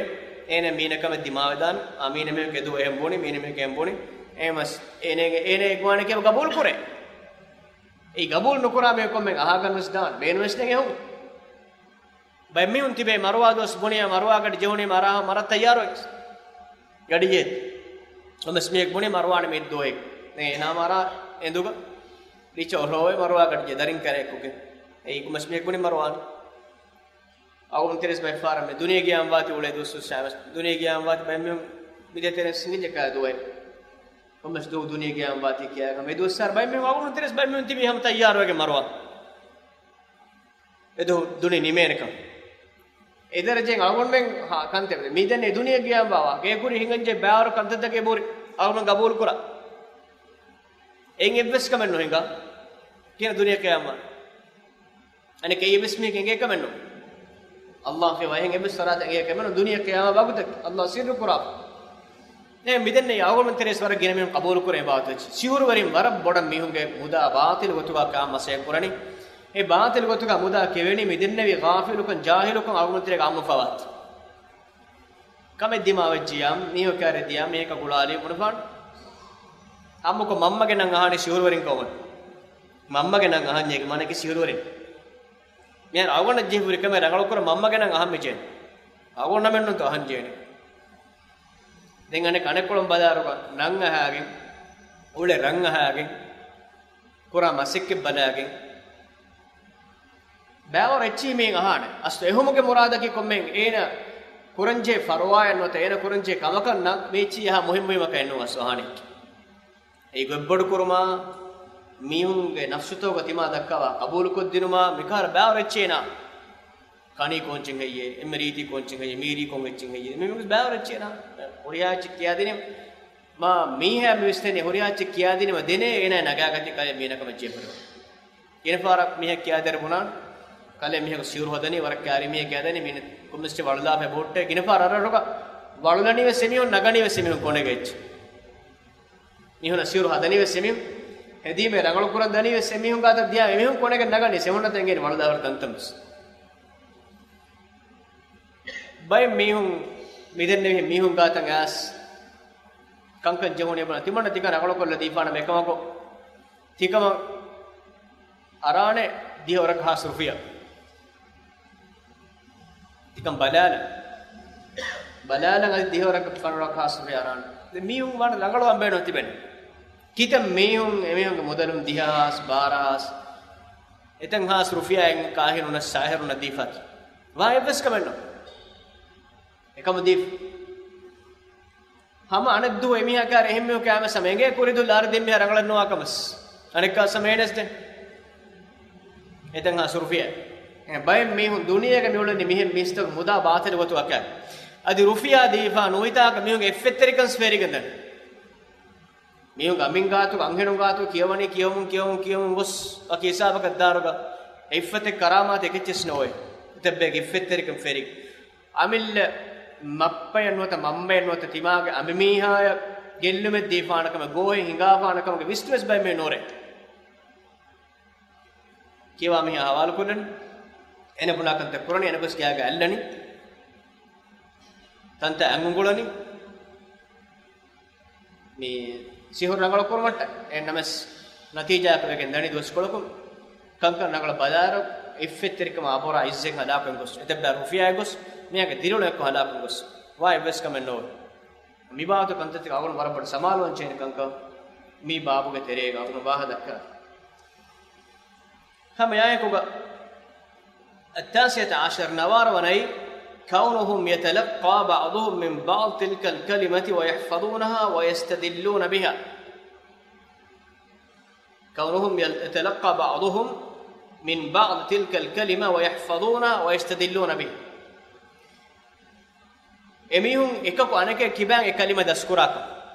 އޭނަ މީނަ ކަމެއް ދިމާވެދާނެ. އާ މީނަ މީހަކު އެދުވަހު އެހެން ބުނި، މީނަ މީހަކު އެހެން ބުނި. އޭ މަސް، އޭނަ އެގޮތަށް ގަބޫލު ކުރޭ. އެ ގަބޫލު ނުކުރާ މީހަކު ކޮންމެ އަހާގަން ވެސް ދާނެ. ބޭނުން ވެސް ނެގޭ ހުން. ބައެއް މީހުން ތިބޭ މަރުވާ ދުވަސް ބުނިޔާ މަރުވާ ގަޑި ޖެހުނީ މަރާ މަރަށް ތައްޔާރުވެސް. ގަޑި ޖެހޭ. ކޮންމެސް މީހެއް ބުނި މަރުވާނެ މި ދުވަހެއް. ނޭ އޭނާ މަރާ އެނދުގަ ރިޗަށް އޮށޯވެ މަރުވާ ގަޑި ޖެހޭ ދަރިން ކަރެއް ކުކެ. އެއީ ކޮންމެސް މީހެއް ބުނި މަރުވާނެ. އަޅުގަނޑު ތެރެސް ބައެއް ފަހަރަށް މި ދުނިޔެ ގިޔާން ވާތީ އުޅޭ ދުވަސް ވެސް އައިސް. ދުނިޔެ ގިޔާން ވާތީ ބައެއް މީހުން މި ދޭތެރެ ސިނގި ޖަކާ ދުވަހެއް. ކޮންމެސް ދުވަހު ދުނިޔެ ގިޔާން ވާތީ ކިޔާކަށް މި ދުވަސް ސާރ ބައެއް މީހުން އަޅުގަނޑު ތެރެސް ބައެއް މީހުން ތިބީ ހަމަ ތައްޔާރުވެގެން މަރުވާ. އެދު ދުނި ނިމޭނެކަން. އެ ދަރަޖައިން އަޅުގަނޑުމެން ހާ ކަންތެއް މި ދެންނެ ދުނިޔެ ގިޔާން ބާވާ. ގޭ ކުރި ހިނގަންޖެ ބާވަރު ކަންތައްތަކެއް ބުރި. އަޅުގަނޑު ގަބޫލު ކުރާ. އެއިން އެއްވެސް ކަމެއް ނުހިނގާ. ކިޔަން ދުނިޔެ ކިޔާން ވާ. އަނެއް ކެއި އެއްވެސް މީހެއް އެނގޭ ކަމެއް ނޫން. އައްލާހު ފިޔަވާ އެހެން އެއްވެސް ފަރާތެއް އެނގޭ ކަމެއް ނޫން. ދުނިޔެ ކިޔާމަ ވަގުތަކީ އައްލާހު ސިއްރު ކުރާފަ. އެހެން މިދެންނެ އަޅުގަނޑު ތެރޭސް ވަރަށް ގިނަ މީހުން ޤަބޫލު ކުރޭ އިބާދަތް. ސިހުރުވެރިން ވަރަށް ބޮޑަށް މީހުންގެ މުދާ ބާޠިލު ގޮތުގަ ކާ މަސައްކަތް ކުރަނީ. އެ ބާޠިލު ގޮތުގަ މުދާ ކެވެނީ މިދެންނެވި ޣާފިލުކަން، ޖާހިލުކަން އަޅުގަނޑު ތެރޭގަ އާއްމު ފަވާތީ. ކަމެއް ދިމާވެއްޖިޔާ، މީހަކާ ރެދިޔާ، މީހަކަށް ގުޅާލީ ބުނެފާނެ. އާއްމުކޮށް މަންމަގެ ނަން އަހާނީ ސިހުރުވެރިން ކަމަށް. މަންމަގެ ނަން އަހަންޏޭ މާނައަކީ ސިހުރުވެރިން. މިހާރު އަޅުގަނޑަށް ޖެހިފަ ހުރި ކަމެއް ރަނގަޅުކުރަން މަންމަގެ ނަން އަހަން މި ޖެހެނީ. އަޅުގަނޑުމެންނުންތޯ އަހަން ޖެހެނީ. ދެން އަނެއް އަނެއްކޮޅުން ބަލާއިރުގަ ނަން އަހާގެން، އުޅެ ރަން އަހާގެން، ކުރާ މަސައްކަތް ބަލާގެން، ބައިވަރު އެއްޗިހި މީހެއް އަހާނެ. އަސްލު އެހުމުގެ މުރާދަކީ ކޮންމެހެން އޭނަ ކުރަންޖެހޭ ފަރުވާއެއް ނުވަތަ އޭނަ ކުރަންޖެހޭ ކަމަކަށް ނަން މި އެއްޗިހި އަހާ މުހިއްމުވީމަކަށް އެއްނު އަސްލު އަހާނެ. އެ ގޮތްބޮޑުކުރުމާ، މީހުންގެ ނަފްސުތަކުގަ ތިމާ ދައްކަވާ ޤަބޫލުކޮށްދިނުމާ، މިކަހަލަ ބައިވަރު އެއްޗެއް ނާ. ކަނީ ކޯންޗެއް ހެއްޔޭ؟ އެންމެ ރީތި ކޯންޗެއް ހެއްޔޭ؟ މީރީ ކޮން އެއްޗެއް ހެއްޔޭ؟ މި ބައިވަރު އެއްޗެއް ނާ. ހުރިހާ އެއްޗެއް ކިޔާދިނީމަ، މީހާ މި ވިސްނޭނެ ހުރިހާ އެއްޗެއް ކިޔާދިނީމަ ދެނޭ އޭނާ ނަގާގަތީ ކަލޭ މީނަ ކަމަށް ޖެހިފަ. ގިނަ ފަހަރަށް މީހެއް ކިޔާދޭއިރު ބުނާނެ، ކަލޭ މީހަކު ސިހުރު ހަދަނީ، ވަރަށް ކާރި މީހެއް ކިޔާދެނީ، މީނަ ކޮންމެސް އެއްޗެއް ވަޅުލާފަ ބޯއްޓޭ. ގިނަ ފަހަރަށް އަރަރުގަ ވަޅުލަނީވެސް އެމީހުން، ނަގަނީވެސް އެމީހުން ކޮނެގެ އެއްޗެއް. މީހުން ސިހުރު ހަދަނީވެސް އެމީހުން، ހެދީމޭ ރަނގަޅު ކުރަން ދަނީވެސް އެމީހުން ގާތަށް ދިޔާ އެމީހުން ކޮނެގެން ނަގަނީ ސެހުންނަތަ އެނގޭނެ ވަޅުލާފަ ތަންތަންވެސް. ބައެއް މީހުން މިދެންނެވިހެން މީހުން ގާތަށް އައިސް ކަންކަން ޖެހުނީ ބުނާ ތިމަންނަ ތިކަން ރަނގަޅުކޮށްލަ ދީފާނަމޭ ކަމަކު ތިކަމަށް އަރާނެ ދިހަ ވަރަކަށް ހާސް ރުފިޔާ. ތިކަން ބަލާލަ. ބަލާލަ އަދި ދިހަ ވަރަކަށް ފަނަރަ ވަރަކަށް ހާސް ރުފިޔާ އަރާނެ. ދެން މީހުން ވާނެ ރަނގަޅު އަނބޭނު ތިބެން. ކިތަން މީހުން އެމީހުންގެ މުދަލުން ދިހަ ހާސް، ބާރަ ހާސް، އެތަން ހާސް ރުފިޔާއެއް ކާހިރުންނަށް ސާހިރުންނަށް ދީފަތި. ވާ އެއްވެސް ކަމެއް ނޯ. އެކަމު ދީފަ. ހަމަ އަނެއްދުވަހު އެމީހަކާ އެހެންމީހުން ކައިމެސް ހަމަ އެނގޭ ކުރިދު ލާރި ދިން މީހާ ރަނގަޅެއް ނުވާ ކަމަސް. އަނެއްކާ ސަމޭނެސް ދެން. އެތަން ހާސް ރުފިޔާ. އެ ބައެއް މީހުން ދުނިޔޭގަ މިއުޅެނީ މިހެން މީސްތަކު މުދާ ބާތިލު ގޮތު އަކާ. އަދި ރުފިޔާ ދީފާ ނުވިތާކަށް މީހުންގެ އެއްފެއްތެރިކަން ފެރިގެން ދަނީ. މީހުންގެ އަމިން ގާތު، އަންހެނުން ގާތު ކިޔަވަނީ ކިޔަވަމުން ކިޔަވަމުން ކިޔަވަމުން ގޮސް ވަކި ހިސާބަކަށް ދާރުގަ އެއްފަތެއް ކަރާމާތެއް އެކެއްޗެސް ނޯވޭ. އެތައްބޭގެ އެއްފެއްތެރިކަން ފެރި. އަމިއްލަ މައްޕަޔަށް ނުވަތަ މަންމަޔަށް ނުވަތަ ތިމާގެ އަނބިމީހާޔަށް ގެއްލުމެއް ދީފާނެ ކަމެއް، ގޯހެއް ހިނގާފާނެ ކަމުގެ ވިސްނުވެސް ބައެއް މީހުން ނުރޭ. ކިޔަވާ މީހާ ހަވާލުކޮށްލަނީ، އޭނަ ބުނާ ކަންތައް ކުރަނީ، އޭނަ ގޮސް ގާގަ އައްލަނީ، ތަންތަން އަންގުންގުޅަނީ. މި ސިހުރު ރަނގަޅު ކުރުމަށްޓަށް އެ ނަމަސް ނަތީޖާއަކަށް ވެގެން ދަނީ ދުވަސްކޮޅަކުން. ކަންކަން ރަނގަޅަށް ބަލާއިރު، އިއްފަތްތެރިކަމާ އަބޮރާ އިއްޒަތް ހަލާކުވެގެން ގޮސް، އެތައްބާ ރުފިޔާއެއް ގޮސް، މީހާގެ ދިރިއުޅުން އެއްކޮށް ހަލާކުވެގެން ގޮސް، ވާ އެއްވެސް ކަމެއް ނޯވޭ. މި ބާވަތު ކަންތައްތަކަށް އަޅުގަނޑު ވަރަށް ބޮޑަށް ސަމާލުވަން ޖެހޭނެ ކަންކަން މި ބާބުގެ ތެރޭގަ އަޅުގަނޑު ވާހަކަ ދައްކާ. ހަމަ އެއާއެކުގަ التاسعة عشر ނަވާރަ ވަނައީ، كونهم يتلقى بعضهم من بعض تلك الكلمة ويحفظونها ويستدلون بها. كونهم يل-، يتلقى بعضهم من بعض تلك الكلمة ويحفظونها ويستدلون بها. އެމީހުން އެކަކު އަނެކެއް ކިބައިން އެ ކަލިމަ ދަސްކުރާކަށް.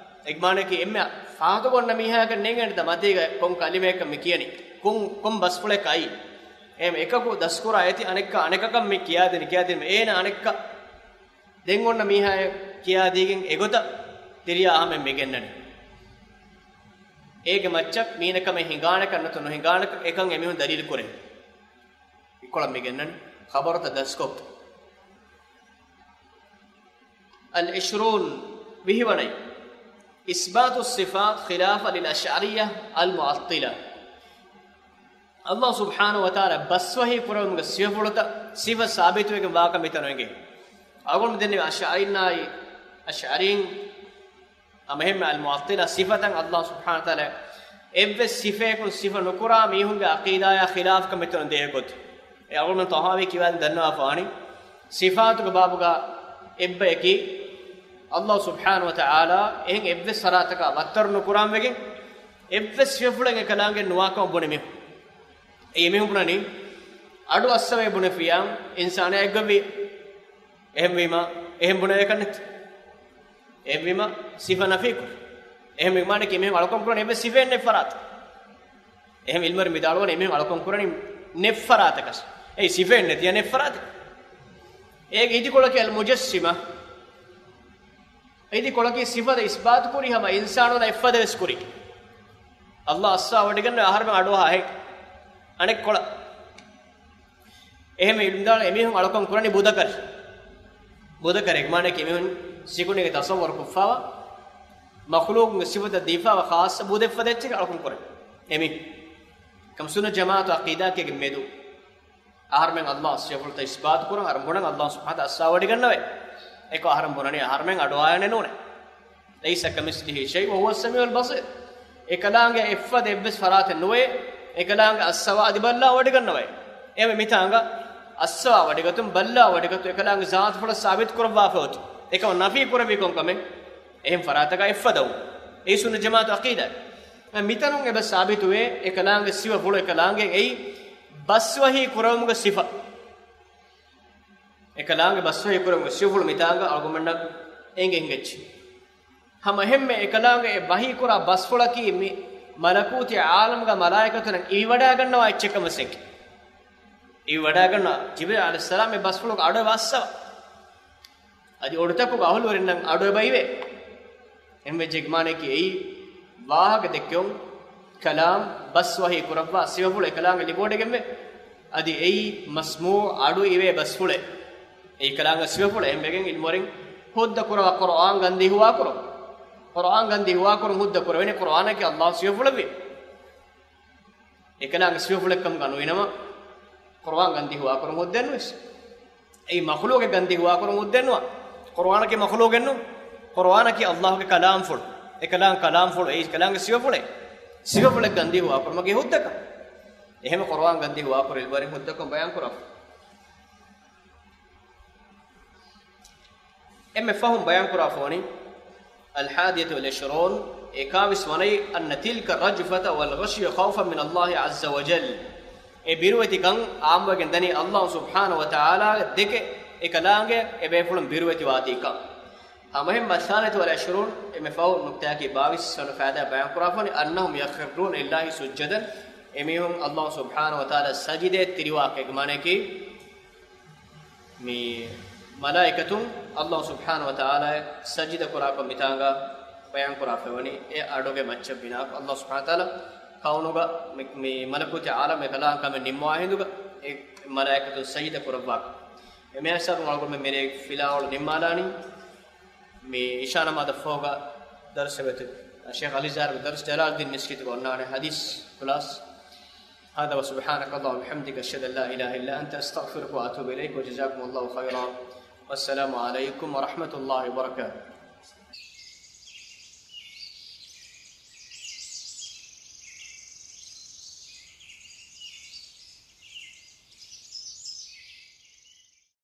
އެގްމާނަކީ އެންމެ ފާހަގަކޮށް އޮންނަ މީހާގެ ނޭނގެން މަތީގަ ކޮން ކަލިމައެއްކަން މި ކިޔަނީ. ކޮން، ކޮން ބަސްފުޅެއް އައީ. އެހެން އެކަކު ދަސްކުރާ އޭތި އަނެއްކާ އަނެކަކަށް މި ކިޔާދިން، ކިޔާދިން އޭނަ އަނެއްކާ ދެން އޮންނަ މީހާއަށް ކިޔާދީގެން އެގޮތަށް ތިރިޔާ އަހަމެން މި ގެންނަނީ. އޭގެ މައްޗަށް މީނަ ކަމެއް ހިނގާނެކަން ނުތަ ނުހިނގާނެކަން އެކަން އެމީހުން ދަލީލު ކުރޭ. އިކޮޅަށް މި ގެންނަނީ ޚަބަރުތައް ދަސްކޮށް. العشرون، ވިހި ވަނައި. إثبات الصفات خلافا للأشعرية المعطلة. ﷲ ސުބްޙާނަހޫ ވަތަޢާލާ ބަސްވަހީ ކުރެވުމުގެ ސިފަފުޅުތައް ސިފަ ސާބިތުވެގެން ވާކަން މިތަނު އެނގޭ. އަޅުގަނޑު ދެންނެވި އަޝްޢަރީންނާއި، އަޝްޢަރީން، އަމަހެންމެ އަލްމުޢައްޠިލާ ސިފަތައް ﷲ ސުބްޙާނަހޫ ވަތަޢާލާ އެއްވެސް ސިފައަކުން ސިފަ ނުކުރާ މީހުންގެ ޢަޤީދާޔާ ޚިލާފްކަން މިތަނު ދޭ ގޮތު. އެ އަޅުގަނޑު ޠަޙާވީ ކިޔާދިން ދަންނަވާފަވާނީ، ސިފާތުގެ ބާބުގަ އެއްބަޔަކީ، ﷲ ސުބްޙާނަހޫ ވަތަޢާލާ އެހެން އެއްވެސް ފަރާތަކަށް ވައްތަރު ނުކުރާން ވެގެން، އެއްވެސް ސިފަފުޅެއް އެކަލާނގެ ނުވާކަމަށް ބުނި މީހުން. އެ މީހުން ބުނަނީ، އަޑު އައްސަވައި ބުނެފިޔާ، އިންސާނާ އެއްގޮތްވީ. އެހެންވީމަ، އެހެން ބުނެވޭކަށް ނެތް. އެހެންވީމަ، ސިފަ ނަފީކުރު. އެހެން ވީމާނެކީ އެމީހުން އަޅުކަން ކުރަނީ އެއްވެސް ސިފައެއް ނެތް ފަރާތެއް. އެހެން އިލްމުވެރިން ވިދާޅުވަނީ އެމީހުން އަޅުކަން ކުރަނީ ނެތް ފަރާތަކަށް. އެއީ ސިފައެއް ނެތިޔާ ނެތް ފަރާތެއް. އޭގެ އިދިކޮޅަކީ އަލްމުޖައްސިމާ. އިދިކޮޅަކީ ސިފަތައް އިސްބާތުކުރި ހަމަ އިންސާނުންނަށް އެއްފަދަ ވެސް ކުރި. ﷲ އައްސާވަޑިގަންނަ އަހަރުމެން އަޑުއަހާ ހެން. އަނެއްކޮޅަށް. އެހެން އިލްމުދާން އެމީހުން އަޅުކަން ކުރަނީ ބުދަކަށް. ބުދަކަށް އެކަމާނެކޭ އެމީހުން ސިކުނޑީގެ ތަޞައްވަރު ކޮށްފާވާ، މަޚްލޫޤުގެ ސިފަތައް ދީފާވާ ޚާއްޞަ ބުދެއް ފަދަ އެއްޗެއް އަޅުކަން ކުރަނީ. އެމީ ކަމް ސުންނަ ޖަމާޢަތު ޢަޤީދާއެއްގެ މެދު އަހަރުމެން ﷲ ސިފަފުޅުތައް އިސްބާތު ކުރަން، އަހަރުން ބުނަން ﷲ ސުބްޙާނަހޫ ވަތަޢާލާ އައްސަވާވޮޑިގަންނަވައި. އެކަމަކު އަހަރުން ބުނަނީ އަހަރުމެން އަޑުއައިވާނެ ނޫނޭ. ليس كمثله شيء وهو السميع البصير. އެކަލާނގެ އެއްފަދަ އެއްވެސް ފަރާތެއް ނުވޭ، އެކަލާނގެ އައްސަވާ އަދި ބައްލަވާ ވޮޑިގަންނަވައި. އެހެންވެ މިތާނގަ އައްސަވާ ވަޑިގަތުން، ބައްލަވާ ވަޑިގަތުން އެކަލާނގެ ޒާތުފުޅަށް ސާބިތު ކުރައްވާފަ އޮތީ. އެކަމަށް ނަފީ ކުރެއްވީ ކޮންކަމެއް؟ އެހެން ފަރާތަކާ އެއްފަދަވުން. އެއީ ސުންނަ ޖަމާޢަތު ޢަޤީދާ. މިތަނުން އެބަ ސާބިތުވޭ، އެކަލާނގެ ސިފަފުޅު އެކަލާނގެ އެއީ ބަސްވަހީ ކުރެވުމުގެ ސިފަ. އެކަލާނގެ ބަސްވަހީ ކުރެވުމުގެ ސިފަފުޅު މިތާނގަ އަޅުގަނޑަށް އެނގޭ އެއްޗެއް. ހަމަ އެހެންމެ އެކަލާނގެ އެ ވަހީ ކުރާ ބަސްފުޅަކީ މި މަލަކޫތީ ޢާލަމްގަ މަލާއިކަތުންނަށް އިވިވަޑައިގަންނަވާ އެއްޗެއް ކަމަށް އެނގޭ. އިވިވަޑައިގަންނަވާ ޖިބްރީލް ޢަލައިހިއްސަލާމް އެ ބަސްފުޅުގަ އަޑު އެބަ އައްސަވާ. އަދި އޮޑުތަކުގަ އަހުލުވެރިންނަށް އަޑު އެބަ އިވޭ. އެހެންވެއްޖެ މާނައަކީ އެއީ ވާހަކަ ދެއްކެވުން، ކަލާމް ބަސްވަހީ ކުރައްވާ ސިފަފުޅު އެކަލާނގެ ލިބިވޮޑިގެންވޭ. އަދި އެއީ މަސްމޫޢު އަޑު އިވޭ ބަސްފުޅެއް. އެއީ ކަލާނގެ ސިފަފުޅެއް. އެހެންވެގެން ޢިލްމުވެރިން ހުއްދަ ކުރައްވާ ޤުރްއާން ގަންދީ ހުވާކުރުން. ޤުރްއާން ގަންދީ ހުވާކުރުން ހުއްދަ ކުރެވެނީ ޤުރްއާނަކީ ﷲ ސިފަފުޅެއްވީމަ. އެކަލާނގެ ސިފަފުޅެއްކަމުގަ ނުވިނަމަ، ޤުރްއާން ގަންދީ ހުވާކުރުން ހުއްދައެއްނުވެސް. އެއީ މަޚްލޫޤެއް ގަންދީ ހުވާކުރުން ހުއްދައެއްނުވާ. ޤުރްއާނަކީ މަޚްލޫޤެއްނޫން. ޤުރްއާނަކީ ﷲގެ ކަލާމްފުޅު. އެކަލާނގެ ކަލާމްފުޅު. އެއީ ކަލާނގެ ސިފަފުޅެއް. ސިފަފުޅެއް ގަންދީ ހުވާކުރުމަކީ ހުއްދަކަން. އެހެންވެ ޤުރްއާން ގަންދީ ހުވާކުރުން ޢިލްމުވެރިން ހުއްދަކަން ބަޔާންކުރާފަ. އެންމެ ފަހުން ބަޔާންކުރާފަވަނީ الحادية والعشرون، އެކާވީސް ވަނައީ، أن تلك الرجفة والغشي خوفا من الله عز وجل. އެ ބިރުވެތިކަން އާއްމުވެގެން ދަނީ ﷲ ސުބްޙާނަހޫ ވަތަޢާލާގެ ދެކެ އެކަލާނގެ އެބޭފުޅުން ބިރުވެތިވާތީކަން. ހަމައެހެންމެ الثانية والعشرون، އެންމެ ފަހު ނުކްތާއަކީ ބާވީސް ވަނަ ފައިދާ ބަޔާންކުރާފަވަނީ، أنهم يخرون لله سجدا، އެމީހުން ﷲ ސުބްޙާނަހޫ ވަތަޢާލާ ސަޖިދައަށް ތިރިވާކަށް. އޭގެ މާނައަކީ، މި މަލާއިކަތުން ﷲ ސުބްޙާނަހޫ ވަތަޢާލާއަށް ސަޖިދަ ކުރާކަން މިތާނގަ ބަޔާންކުރާފައިވަނީ. އެ އަޑުގެ މައްޗަށް ބިނާކޮށް، ﷲ ސުބްޙާނަހޫ ވަތަޢާލާ ކައުނުގަ މި، މި މަލަކޫތީ ޢާލަމް އެކަލާނގެ ކަމެއް ނިންމަވާ ހިނދުގަ އެ މަލާއިކަތުން ސަޖިދަ ކުރައްވާކަށް. އެ މިހާ ހިސާބުން އަޅުގަނޑުމެން މިރޭ ފިލާވަޅު ނިންމާލާނީ. މި އިޝާ ނަމާދަށް ފަހުގަ ދަރުސެއް ވެތި ޝޭޚް އަލީޒާރުގެ ދަރުސް ޖަލާލުއްދީން މިސްކިތުގަ އޮންނާނެ ޙަދީޘް ޚުލާޞާ. هذا وسبحانك اللهم وبحمدك، أشهد أن لا إله إلا أنت، أستغفرك وأتوب إليك، وجزاكم الله خيرا، والسلام عليكم ورحمة الله وبركاته.